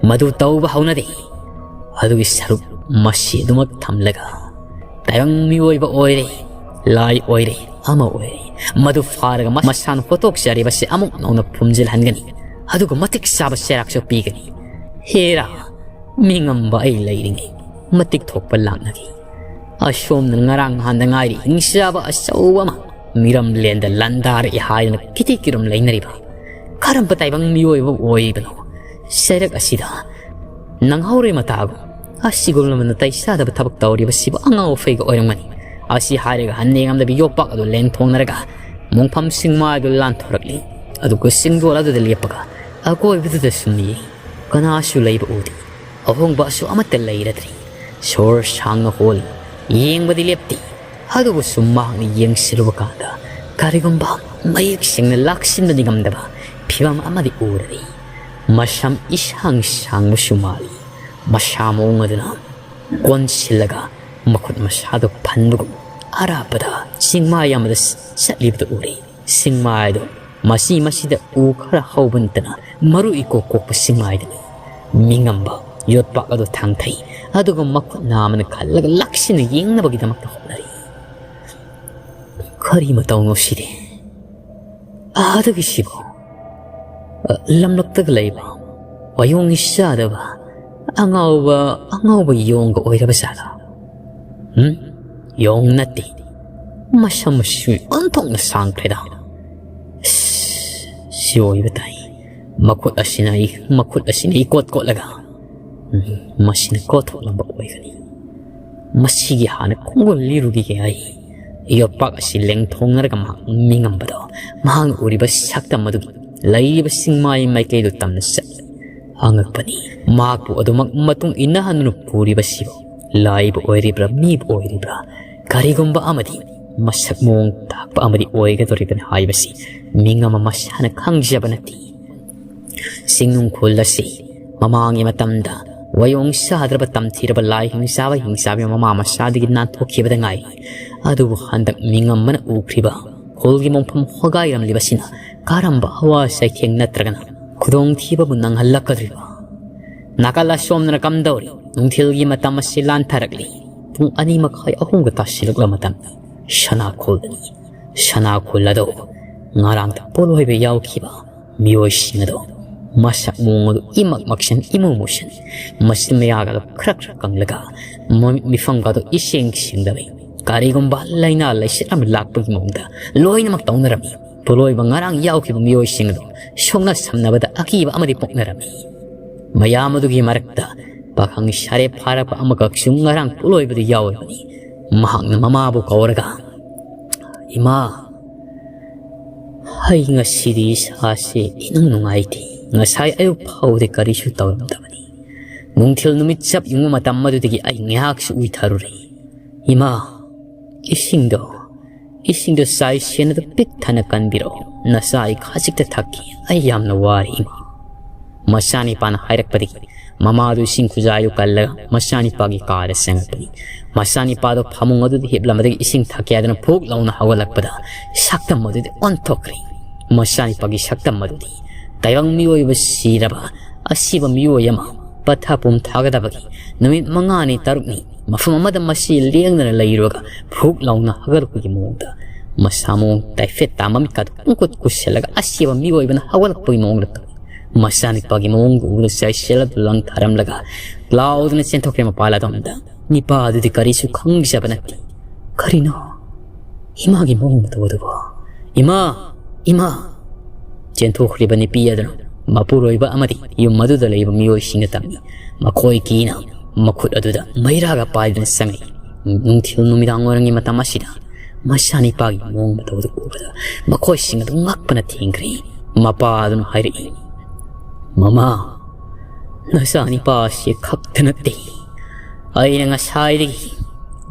ꯃꯗꯨ ꯇꯧꯕ ꯍꯧꯅꯗꯦ꯫ ꯑꯗꯨꯒꯤ ꯁꯔꯨꯛ ꯃꯁꯤ ꯑꯗꯨꯃꯛ ꯊꯝꯂꯒ ꯇꯥꯏꯕꯪ ꯃꯤꯑꯣꯏꯕ ꯑꯣꯏꯔꯦ, ꯂꯥꯏ ꯑꯣꯏꯔꯦ, ꯑꯃ ꯑꯣꯏꯔꯦ, ꯃꯗꯨ ꯐꯥꯔꯒ ꯃꯁꯥꯅ ꯍꯣꯠꯇꯣꯛꯆꯔꯤꯕꯁꯤ ꯑꯃꯨꯛ ꯅꯧꯅ ꯐꯨꯝꯖꯤꯜꯍꯟꯒꯅꯤ꯫ ꯑꯗꯨꯒ ꯃꯇꯤꯛ ꯆꯥꯕ ꯆꯩꯔꯥꯛꯁꯨ ꯄꯤꯒꯅꯤ꯫ ꯍꯦꯔꯥ, ꯃꯤꯉꯝꯕ ꯑꯩ ꯂꯩꯔꯤꯉꯩ ꯃꯇꯤꯛ ꯊꯣꯛꯄ ꯂꯥꯛꯅꯒꯦ꯫ ꯑꯁꯣꯝꯗ ꯉꯔꯥꯡ ꯅꯍꯥꯟꯗ ꯉꯥꯏꯔꯤ ꯍꯤꯡꯆꯥꯕ ꯑꯆꯧꯕ ꯑꯃ ꯃꯤꯔꯝꯂꯦꯟꯗ ꯂꯥꯟꯗꯥꯔꯛꯏ ꯍꯥꯏꯗꯨꯅ ꯀꯤꯊꯤ ꯀꯤꯔꯨꯝ ꯂꯩꯅꯔꯤꯕ ꯀꯔꯝꯕ ꯇꯥꯏꯕꯪ ꯃꯤꯑꯣꯏꯕ ꯑꯣꯏꯕꯅꯣ? ꯆꯩꯔꯛ ꯑꯁꯤꯗ ꯅꯪꯍꯧꯔꯣꯏ ꯃꯇꯥꯒꯨꯝ ꯑꯁꯤꯒꯨꯝꯂꯕ ꯅꯥꯇꯩ ꯆꯥꯗꯕ ꯊꯕꯛ ꯇꯧꯔꯤꯕꯁꯤꯕꯨ ꯑꯉꯥꯎ ꯑꯐꯩꯒ ꯑꯣꯏꯔꯝꯒꯅꯤ꯫ ꯑꯁꯤ ꯍꯥꯏꯔꯒ ꯍꯟꯅ ꯌꯦꯡꯉꯝꯗꯕꯤ ꯌꯣꯠꯄꯥꯛ ꯑꯗꯨ ꯂꯦꯡꯊꯣꯛꯅꯔꯒ ꯃꯣꯡꯐꯝ ꯁꯤꯡꯃꯥꯏꯗꯨ ꯂꯥꯟꯊꯣꯔꯛꯂꯤ꯫ ꯑꯗꯨꯒ ꯆꯤꯡꯗꯣꯜ ꯑꯗꯨꯗ ꯂꯦꯞꯄꯒ ꯑꯀꯣꯏꯕꯗꯨꯗ ꯁꯨꯝ ꯌꯦꯡ꯫ ꯀꯅꯥꯁꯨ ꯂꯩꯕ ꯎꯗꯦ꯫ ꯑꯍꯣꯡꯕꯁꯨ ꯑꯃꯠꯇ ꯂꯩꯔꯗ꯭ꯔꯤ꯫ ꯁꯣꯔ ꯁꯥꯡꯅ ꯍꯣꯜꯂꯤ꯫ ꯌꯦꯡꯕꯗꯤ ꯂꯦꯞꯇꯦ꯫ ꯑꯗꯨꯕꯨꯁꯨ ꯃꯍꯥꯛꯅ ꯌꯦꯡꯁꯤꯜꯂꯨꯕ ꯀꯥꯟꯗ ꯀꯔꯤꯒꯨꯝꯕ ꯃꯌꯦꯛ ꯁꯦꯡꯅ ꯂꯥꯛꯁꯤꯟꯕꯗꯤ ꯉꯝꯗꯕ ꯐꯤꯕꯝ ꯑꯃꯗꯤ ꯎꯔꯔꯤ꯫ ꯃꯁꯝ ꯏꯁꯥꯡ ꯁꯥꯡꯕꯁꯨ ꯃꯥꯜꯂꯤ꯫ ꯃꯁꯥ ꯃꯑꯣꯡ ꯑꯗꯨꯅ ꯀꯣꯟꯁꯤꯜꯂꯒ ꯃꯈꯨꯠ ꯃꯁꯥꯗꯨ ꯐꯟꯕꯒꯨꯝ ꯑꯔꯥꯞꯄꯗ ꯆꯤꯡꯃꯥꯏ ꯑꯃꯗ ꯆꯠꯂꯤꯕꯗꯨ ꯎꯔꯦ꯫ ꯆꯤꯡꯃꯥꯏꯗꯨ ꯃꯁꯤ ꯃꯁꯤꯗ ꯎ ꯈꯔ ꯍꯧꯕ ꯅꯠꯇꯅ ꯃꯔꯨ ꯏꯀꯣꯛ ꯀꯣꯛꯄ ꯆꯤꯡꯃꯥꯏꯗꯨꯅꯤ꯫ ꯃꯤꯉꯝꯕ ꯌꯣꯠꯄꯥꯛ ꯑꯗꯨ ꯊꯥꯡꯊꯩ, ꯑꯗꯨꯒ ꯃꯈꯨꯠ ꯅꯥꯝꯃꯅ ꯈꯜꯂꯒ ꯂꯥꯛꯁꯤꯟꯅ ꯌꯦꯡꯅꯕꯒꯤꯗꯃꯛꯇ ꯍꯣꯠꯅꯔꯤ꯫ ꯀꯔꯤ ꯃꯇꯧꯅꯣ ꯁꯤꯗꯤ? ꯑꯥꯗꯒꯤ ꯁꯤꯕꯣ? ꯑ, ꯂꯝꯂꯛꯇꯒ ꯂꯩꯕ ꯋꯥꯌꯣꯡ ꯆꯥꯗꯕ ꯑꯉꯥꯎꯕ, ꯑꯉꯥꯎꯕ ꯌꯣꯡꯒ ꯑꯣꯏꯔꯕ ꯖꯥꯠꯂꯣ? ꯎꯝ? ꯌꯣꯡ ꯅꯠꯇꯦ꯫ ꯃꯁꯝ ꯃꯁꯨ ꯑꯣꯟꯊꯣꯛꯅ ꯁꯥꯡꯈ꯭ꯔꯦꯗ꯫ ꯁꯤ ꯑꯣꯏꯕ ꯇꯥꯏ꯫ ꯃꯈꯨꯠ ꯑꯁꯤꯅ ꯑꯩ, ꯃꯈꯨꯠ ꯑꯁꯤꯅ ꯑꯩ ꯀꯣꯠ ꯀꯣꯠꯂꯒ, ꯎꯝ, ꯃꯁꯤꯅ ꯀꯣꯠꯊꯣꯛꯂꯝꯕ ꯑꯣꯏꯒꯅꯤ꯫ ꯃꯁꯤꯒꯤ ꯍꯥꯟꯅ ꯈꯣꯡꯒꯨꯜ ꯂꯤꯔꯨꯈꯤꯒꯦ ꯑꯩ꯫ ꯌꯣꯠꯄꯥꯛ ꯑꯁꯤ ꯂꯦꯡꯊꯣꯛꯅꯔꯒ ꯃꯍꯥꯛ ꯃꯤꯉꯝꯕꯗꯣ, ꯃꯍꯥꯛꯅ ꯎꯔꯤꯕ ꯁꯛꯇꯝ ꯑꯗꯨꯒꯤ ꯂꯩꯔꯤꯕ ꯆꯤꯡꯃꯥꯏ ꯃꯥꯏꯀꯩꯗꯨ ꯇꯝꯅ ꯆꯠꯂꯤ꯫ ꯑꯉꯛꯄꯅꯤ, ꯃꯍꯥꯛꯄꯨ ꯑꯗꯨꯃꯛ ꯃꯇꯨꯡ ꯏꯟꯅꯍꯟꯗꯨꯅ ꯄꯨꯔꯤꯕꯁꯤꯕꯨ ꯂꯥꯏꯕꯨ ꯑꯣꯏꯔꯤꯕ꯭ꯔꯥ, ꯃꯤꯕꯨ ꯑꯣꯏꯔꯤꯕ꯭ꯔꯥ? ꯀꯔꯤꯒꯨꯝꯕ ꯑꯃꯗꯤ ꯃꯁꯛ ꯃꯑꯣꯡ ꯇꯥꯛꯄ ꯑꯃꯗꯤ ꯑꯣꯏꯒꯗꯧꯔꯤꯕꯅꯤ ꯍꯥꯏꯕꯁꯤ ꯃꯤꯉꯝꯕ ꯃꯁꯥꯅ ꯈꯪꯖꯕ ꯅꯠꯇꯦ꯫ ꯆꯤꯡꯅꯨꯡ ꯈꯨꯜ ꯑꯁꯤ ꯃꯃꯥꯡꯒꯤ ꯃꯇꯝꯗ ꯋꯥꯌꯣꯡ ꯆꯥꯗ꯭ꯔꯕ ꯇꯝꯊꯤꯔꯕ ꯂꯥꯏ ꯍꯤꯡꯆꯥꯕ ꯍꯤꯡꯆꯥꯕꯤ ꯃꯃꯥ ꯃꯆꯥꯗꯒꯤ ꯅꯥꯟꯊꯣꯛꯈꯤꯕꯗ ꯉꯥꯏꯔꯤ꯫ ꯑꯗꯨꯕꯨ ꯍꯟꯗꯛ ꯃꯤꯉꯝꯕꯅ ꯎꯈ꯭ꯔꯤꯕ ꯈꯨꯜꯒꯤ ꯃꯣꯡꯐꯝ ꯍꯣꯒꯥꯏꯔꯝꯂꯤꯕꯁꯤꯅ ꯀꯔꯝꯕ ꯑꯋꯥ ꯆꯩꯊꯦꯡ ꯅꯠꯇ꯭ꯔꯒꯅ ꯈꯨꯗꯣꯡꯊꯤꯕꯕꯨ ꯅꯪꯍꯜꯂꯛꯀꯗꯧꯔꯤꯕ? ꯅꯥꯀꯜ ꯑꯁꯣꯝꯗꯅ ꯀꯝꯗꯧꯔꯤ? ꯅꯨꯡꯊꯤꯜꯒꯤ ꯃꯇꯝ ꯑꯁꯤ ꯂꯥꯟꯊꯔꯛꯂꯤ꯫ ꯄꯨꯡ ꯑꯅꯤ ꯃꯈꯥꯏ ꯑꯍꯨꯝꯒ ꯇꯥꯁꯤꯜꯂꯛꯂꯕ ꯃꯇꯝꯗ ꯁꯅꯥ ꯈꯨꯜꯗꯅꯤ꯫ ꯁꯅꯥ ꯈꯨꯜ ꯑꯗꯨ ꯉꯔꯥꯡꯗ ꯄꯣꯠꯂꯣꯏꯕ ꯌꯥꯎꯈꯤꯕ ꯃꯤꯑꯣꯏꯁꯤꯡ ꯑꯗꯨ ꯃꯁꯛ ꯃꯑꯣꯡ ꯑꯗꯨ ꯏꯃꯛ ꯃꯛꯁꯟ ꯏꯃꯨ ꯃꯨꯁꯟ, ꯃꯆꯤꯟ ꯃꯌꯥꯒꯗꯨ ꯈꯔ ꯈꯔ ꯀꯪꯂꯒ ꯃꯃꯤꯠ ꯃꯤꯐꯝꯒꯗꯨ ꯏꯁꯦꯡ ꯁꯦꯡꯗꯕꯤ, ꯀꯔꯤꯒꯨꯝꯕ ꯂꯥꯏꯅꯥ ꯂꯥꯏꯆꯠ ꯑꯃ ꯂꯥꯛꯄꯒꯤ ꯃꯑꯣꯡꯗ ꯂꯣꯏꯅꯃꯛ ꯇꯧꯅꯔꯝꯃꯤ꯫ ꯄꯣꯠꯂꯣꯏꯕ ꯉꯔꯥꯡ ꯌꯥꯎꯈꯤꯕ ꯃꯤꯑꯣꯏꯁꯤꯡ ꯑꯗꯨ ꯁꯣꯛꯅ ꯁꯝꯅꯕꯗ ꯑꯀꯤꯕ ꯑꯃꯗꯤ ꯄꯣꯛꯅꯔꯝꯃꯤ꯫ ꯃꯌꯥꯝ ꯑꯗꯨꯒꯤ ꯃꯔꯛꯇ ꯄꯥꯈꯪ ꯁꯥꯔꯦ ꯐꯥꯔꯛꯄ ꯑꯃꯈꯛꯁꯨ ꯉꯔꯥꯡ ꯄꯣꯠꯂꯣꯏꯕꯗ ꯌꯥꯎꯔꯤꯕꯅꯤ꯫ ꯃꯍꯥꯛꯅ ꯃꯃꯥꯕꯨ ꯀꯧꯔꯒ, "ꯏꯃꯥ, ꯑꯩ ꯉꯁꯤꯗꯤ ꯏꯁꯥꯁꯦ ꯏꯅꯨꯡ ꯅꯨꯡꯉꯥꯏꯇꯦ꯫ ꯉꯁꯥꯏ ꯑꯌꯨꯛ ꯐꯥꯎꯗꯤ ꯀꯔꯤꯁꯨ ꯇꯧꯔꯝꯗꯕꯅꯤ꯫ ꯅꯨꯡꯊꯤꯜ ꯅꯨꯃꯤꯠ ꯆꯞ ꯌꯨꯡꯕ ꯃꯇꯝ ꯑꯗꯨꯗꯒꯤ ꯑꯩ ꯉꯥꯏꯍꯥꯛꯁꯨ ꯎꯏꯊꯔꯨꯔꯦ꯫ ꯏꯃꯥ, ꯏꯁꯤꯡꯗꯣ, ꯏꯁꯤꯡꯗꯣ ꯆꯥꯏꯁꯦꯟ ꯑꯗꯨ ꯄꯤꯛ ꯊꯟꯅ ꯀꯟꯕꯤꯔꯛꯑꯣ꯫ ꯅꯆꯥ ꯑꯩ ꯈꯖꯤꯛꯇ ꯊꯛꯈꯤ꯫ ꯑꯩ ꯌꯥꯝꯅ ꯋꯥꯔꯦ, ꯏꯃꯥ꯫" ꯃꯆꯥꯅꯤꯄꯥꯅ ꯍꯥꯏꯔꯛꯄꯗꯒꯤ ꯃꯃꯥꯗꯨ ꯏꯁꯤꯡ ꯈꯨꯖꯥꯏꯗꯨ ꯀꯜꯂꯒ ꯃꯆꯥꯅꯤꯄꯥꯒꯤ ꯀꯥꯗ ꯆꯪꯉꯛꯄꯅꯤ꯫ ꯃꯆꯥꯅꯤꯄꯥꯗꯨ ꯐꯃꯨꯡ ꯑꯗꯨꯗ ꯍꯤꯞꯂꯝꯕꯗꯒꯤ ꯏꯁꯤꯡ ꯊꯛꯀꯦ ꯍꯥꯏꯗꯨꯅ ꯐꯨꯛ ꯂꯥꯎꯅ ꯍꯧꯒꯠꯂꯛꯄꯗ ꯁꯛꯇꯝ ꯑꯗꯨꯗꯤ ꯑꯣꯟꯊꯣꯛꯈ꯭ꯔꯦ꯫ ꯃꯆꯥꯅꯤꯄꯥꯒꯤ ꯁꯛꯇꯝ ꯑꯗꯨꯗꯤ ꯇꯥꯏꯕꯪ ꯃꯤꯑꯣꯏꯕ ꯁꯤꯔꯕ ꯑꯁꯤꯕ ꯃꯤꯑꯣꯏ ꯑꯃ ꯄꯠꯊ ꯄꯨꯝꯊꯥꯒꯗꯕꯒꯤ ꯅꯨꯃꯤꯠ ꯃꯉꯥꯅꯤ ꯇꯔꯨꯛꯅꯤ ꯃꯐꯝ ꯑꯃꯗ ꯃꯁꯤ ꯂꯦꯡꯗꯅ ꯂꯩꯔꯨꯔꯒ ꯐꯨꯛ ꯂꯥꯎꯅ ꯍꯧꯒꯠꯂꯛꯄꯒꯤ ꯃꯑꯣꯡꯗ ꯃꯁꯥ ꯃꯑꯣꯡ ꯇꯥꯏꯐꯦꯠ ꯇꯥ ꯃꯃꯤꯠꯀꯥꯗꯨ ꯄꯨꯡꯀꯨꯠ ꯀꯨꯠꯁꯤꯜꯂꯒ ꯑꯁꯤꯕ ꯃꯤꯑꯣꯏꯕꯅ ꯍꯧꯒꯠꯂꯛꯄꯒꯤ ꯃꯑꯣꯡꯗ ꯇꯧꯏ꯫ ꯃꯆꯥꯅꯤꯄꯥꯒꯤ ꯃꯑꯣꯡꯗꯨ ꯎꯕꯗ ꯆꯩꯁꯦꯜ ꯑꯗꯨ ꯂꯪꯊꯔꯝꯂꯒ ꯂꯥꯎꯗꯨꯅ ꯆꯦꯟꯊꯣꯛꯈ꯭ꯔꯦ ꯃꯄꯥꯟ ꯑꯗꯣꯝꯗ꯫ ꯅꯤꯄꯥ ꯑꯗꯨꯗꯤ ꯀꯔꯤꯁꯨ ꯈꯪꯈꯤꯖꯕ ꯅꯠꯇꯦ꯫ ꯀꯔꯤꯅꯣ? ꯏꯃꯥꯒꯤ ꯃꯑꯣꯡ ꯃꯇꯧ ꯑꯗꯨꯕꯨ? ꯏꯃꯥ! ꯏꯃꯥ! ꯆꯦꯟꯊꯣꯛꯈ꯭ꯔꯤꯕ ꯅꯤꯄꯤ ꯑꯗꯨꯅ ꯃꯄꯨꯔꯣꯏꯕ ꯑꯃꯗꯤ ꯌꯨꯝ ꯑꯗꯨꯗ ꯂꯩꯕ ꯃꯤꯑꯣꯏꯁꯤꯡꯗ ꯇꯝꯃꯤ꯫ ꯃꯈꯣꯏ ꯀꯤꯅ ꯃꯈꯨꯠ ꯑꯗꯨꯗ ꯃꯩꯔꯥꯒ ꯄꯥꯏꯗꯨꯅ ꯆꯪꯉꯛꯏ꯫ ꯅꯨꯡꯊꯤꯜ ꯅꯨꯃꯤꯗꯥꯡ ꯋꯥꯏꯔꯝꯒꯤ ꯃꯇꯝ ꯑꯁꯤꯗ ꯃꯆꯥꯅꯤꯄꯥꯒꯤ ꯃꯑꯣꯡ ꯃꯇꯧꯗꯨ ꯎꯕꯗ ꯃꯈꯣꯏꯁꯤꯡ ꯑꯗꯨ ꯉꯛꯄꯅ ꯊꯦꯡꯈ꯭ꯔꯦ꯫ ꯃꯄꯥ ꯑꯗꯨꯅ ꯍꯥꯏꯔꯛꯏ, "ꯃꯃꯥ, ꯅꯆꯥꯅꯤꯄꯥ ꯑꯁꯤ ꯈꯛꯇ ꯅꯠꯇꯦ, ꯑꯩꯅ ꯉꯁꯥꯏꯗꯒꯤ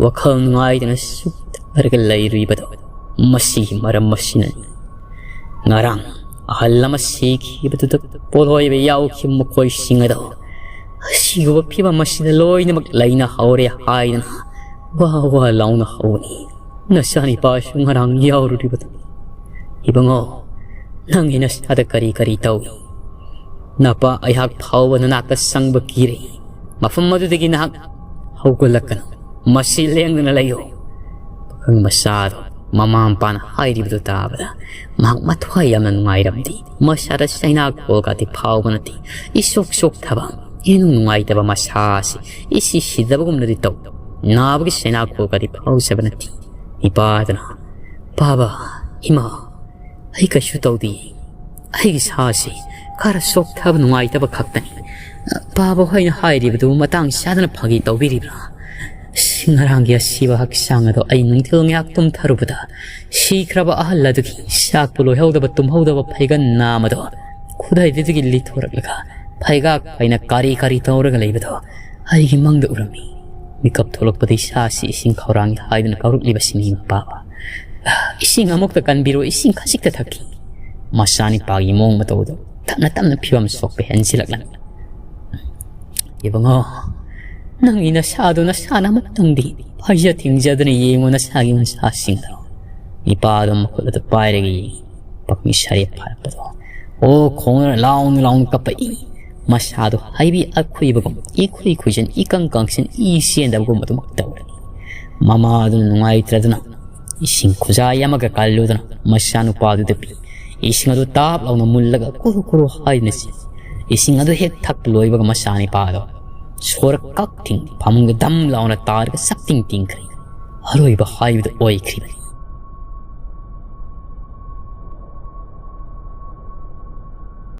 ꯋꯥꯈꯜ ꯅꯨꯡꯉꯥꯏꯗꯅ ꯁꯨꯛꯊꯔꯒ ꯂꯩꯔꯨꯏꯕꯗꯣ ꯃꯁꯤꯒꯤ ꯃꯔꯝ ꯑꯁꯤꯅꯅꯤ꯫ ꯉꯔꯥꯡ ꯑꯍꯜ ꯑꯃ ꯁꯤꯈꯤꯕꯗꯨꯗ ꯄꯣꯠꯂꯣꯏꯕ ꯌꯥꯎꯈꯤꯕ ꯃꯈꯣꯏꯁꯤꯡ ꯑꯗꯣ ꯑꯁꯤꯒꯨꯝꯕ ꯐꯤꯕꯝ ꯑꯁꯤꯗ ꯂꯣꯏꯅꯃꯛ ꯂꯩꯅꯍꯧꯔꯦ ꯍꯥꯏꯗꯅ ꯋꯥ ꯋꯥ ꯂꯥꯎꯅ ꯍꯧꯕꯅꯤ꯫ ꯅꯆꯥꯅꯤꯄꯥꯁꯨ ꯉꯔꯥꯡ ꯌꯥꯎꯔꯨꯔꯤꯕꯗꯨ꯫ ꯏꯕꯨꯡꯉꯣ, ꯅꯪꯒꯤ ꯅꯁꯥꯗ ꯀꯔꯤ ꯀꯔꯤ ꯇꯧꯏ? ꯅꯄꯥ ꯑꯩꯍꯥꯛ ꯐꯥꯎꯕ ꯅꯅꯥꯛꯇ ꯆꯪꯕ ꯀꯤꯔꯦ꯫ ꯃꯐꯝ ꯑꯗꯨꯗꯒꯤ ꯅꯍꯥꯛ ꯍꯧꯒꯠꯂꯛꯀꯅꯨ꯫ ꯃꯁꯤ ꯂꯦꯡꯗꯅ ꯂꯩꯌꯨ꯫" ꯄꯥꯈꯪ ꯃꯆꯥꯗꯣ ꯃꯃꯥ ꯃꯄꯥꯅ ꯍꯥꯏꯔꯤꯕꯗꯨ ꯇꯥꯕꯗ ꯃꯍꯥꯛ ꯃꯊ꯭ꯋꯥꯏ ꯌꯥꯝꯅ ꯅꯨꯡꯉꯥꯏꯔꯝꯗꯦ꯫ ꯃꯁꯥꯗ ꯆꯩꯅꯥ ꯀꯣꯜꯒꯗꯤ ꯐꯥꯎꯕ ꯅꯠꯇꯦ꯫ ꯏꯁꯣꯛ ꯁꯣꯛꯊꯕ, ꯏꯅꯨꯡ ꯅꯨꯡꯉꯥꯏꯇꯕ ꯃꯁꯥ ꯑꯁꯤ ꯏꯁꯤ ꯁꯤꯗꯕꯒꯨꯝꯅꯗꯤ ꯇꯧ꯫ ꯅꯥꯕꯒꯤ ꯆꯩꯅꯥ ꯀꯣꯜꯒꯗꯤ ꯐꯥꯎꯖꯕ ꯅꯠꯇꯦ꯫ ꯏꯄꯥꯗꯨꯅ, "ꯄꯥꯕ, ꯏꯃꯥ, ꯑꯩ ꯀꯩꯁꯨ ꯇꯧꯗꯦ꯫ ꯑꯩꯒꯤ ꯁꯥꯁꯤ ꯈꯔ ꯆꯣꯛꯊꯕ ꯅꯨꯡꯉꯥꯏꯇꯕ ꯈꯛꯇꯅꯤ꯫ ꯄꯥꯕ ꯍꯣꯏꯅ ꯍꯥꯏꯔꯤꯕꯗꯨ ꯃꯇꯥꯡ ꯆꯥꯗꯅ ꯐꯥꯒꯤ ꯇꯧꯕꯤꯔꯤꯕ꯭ꯔꯥ? ꯑꯁ, ꯉꯔꯥꯡꯒꯤ ꯑꯁꯤꯕ ꯍꯛꯆꯥꯡ ꯑꯗꯣ ꯑꯩ ꯅꯨꯡꯊꯤꯜ ꯉꯥꯏꯍꯥꯛ ꯇꯨꯝꯊꯔꯨꯕꯗ ꯁꯤꯈ꯭ꯔꯕ ꯑꯍꯜ ꯑꯗꯨꯒꯤ ꯆꯥꯛꯄꯨ ꯂꯣꯏꯍꯧꯗꯕ ꯇꯨꯝꯍꯧꯗꯕ ꯐꯩꯒꯟ ꯅꯥꯝ ꯑꯗꯣ ꯈꯨꯗꯥꯏꯗꯨꯗꯒꯤ ꯂꯤꯊꯣꯔꯛꯂꯒ ꯐꯩꯒꯥꯛ ꯐꯩꯅ ꯀꯥꯔꯤ ꯀꯥꯔꯤ ꯇꯧꯔꯒ ꯂꯩꯕꯗꯣ ꯑꯩꯒꯤ ꯃꯪꯗ ꯎꯔꯝꯃꯤ꯫ ꯃꯤꯀꯞ ꯊꯣꯛꯂꯛꯄꯗ ꯏꯁꯥꯁꯤ ꯏꯁꯤꯡ ꯈꯧꯔꯥꯡꯏ ꯍꯥꯏꯗꯨꯅ ꯀꯧꯔꯛꯂꯤꯕꯁꯤꯅꯤ ꯃꯄꯥꯕ꯫ ꯏꯁꯤꯡ ꯑꯃꯨꯛꯇ ꯀꯟꯕꯤꯔꯣ, ꯏꯁꯤꯡ ꯈꯖꯤꯛꯇ ꯊꯛꯈꯤ꯫" ꯃꯆꯥꯅꯤꯄꯥꯒꯤ ꯃꯑꯣꯡ ꯃꯇꯧꯗꯨ ꯇꯞꯅ ꯇꯞꯅ ꯐꯤꯕꯝ ꯁꯣꯛꯄ ꯍꯦꯟꯖꯤꯜꯂꯛꯂꯝꯃꯤ꯫ "ꯏꯕꯨꯡꯉꯣ, ꯅꯪꯒꯤ ꯅꯁꯥꯗꯣ ꯅꯁꯥꯅ ꯑꯃꯨꯛꯇꯪꯗꯤ ꯐꯩꯖ ꯊꯤꯡꯖꯗꯨꯅ ꯌꯦꯡꯉꯨ ꯅꯁꯥꯒꯤ ꯃꯁꯥꯁꯤꯡꯗꯣ꯫" ꯅꯤꯄꯥꯗꯣ ꯃꯈꯨꯠ ꯑꯗꯨ ꯄꯥꯏꯔꯒ ꯌꯦꯡꯉꯤ꯫ ꯄꯥꯛꯄꯤ ꯁꯔꯦꯞ ꯐꯥꯔꯛꯄꯗꯣ ꯑꯣ ꯈꯣꯡꯅ ꯂꯥꯎꯅ ꯂꯥꯎꯅ ꯀꯞꯄꯛꯏ꯫ ꯃꯁꯥꯗꯣ ꯍꯩꯕꯤ ꯑꯈꯨꯏꯕꯒꯨꯝ ꯏꯈꯨꯏ ꯈꯨꯏꯖꯟ ꯏꯀꯪ ꯀꯪꯁꯤꯟ ꯏ ꯆꯦꯟꯗꯕꯒꯨꯝ ꯑꯗꯨꯃꯛ ꯇꯧꯔꯦ꯫ ꯃꯃꯥ ꯑꯗꯨꯅ ꯅꯨꯡꯉꯥꯏꯇ꯭ꯔꯗꯨꯅ ꯏꯁꯤꯡ ꯈꯨꯖꯥꯏ ꯑꯃꯒ ꯀꯜꯂꯨꯗꯨꯅ ꯃꯆꯥꯅꯨꯄꯥꯗꯨꯗ ꯄꯤ꯫ ꯏꯁꯤꯡ ꯑꯗꯨ ꯇꯥꯞ ꯂꯥꯎꯅ ꯃꯨꯜꯂꯒ ꯀꯨꯔꯨ ꯀꯨꯔꯨ ꯍꯥꯏꯗꯨꯅ ꯆꯦꯜꯂꯤ꯫ ꯏꯁꯤꯡ ꯑꯗꯨ ꯍꯦꯛ ꯊꯛꯄ ꯂꯣꯏꯕꯒ ꯃꯆꯥꯅꯤꯄꯥꯗꯣ ꯁꯣꯔ ꯀꯛ ꯊꯤꯡ ꯐꯃꯨꯡꯗ ꯗꯝ ꯂꯥꯎꯅ ꯇꯥꯔꯒ ꯆꯞ ꯇꯤꯡ ꯇꯤꯡꯈ꯭ꯔꯦ꯫ ꯑꯔꯣꯏꯕ ꯍꯥꯏꯕꯗꯨ ꯑꯣꯏꯈ꯭ꯔꯤꯕꯅꯤ꯫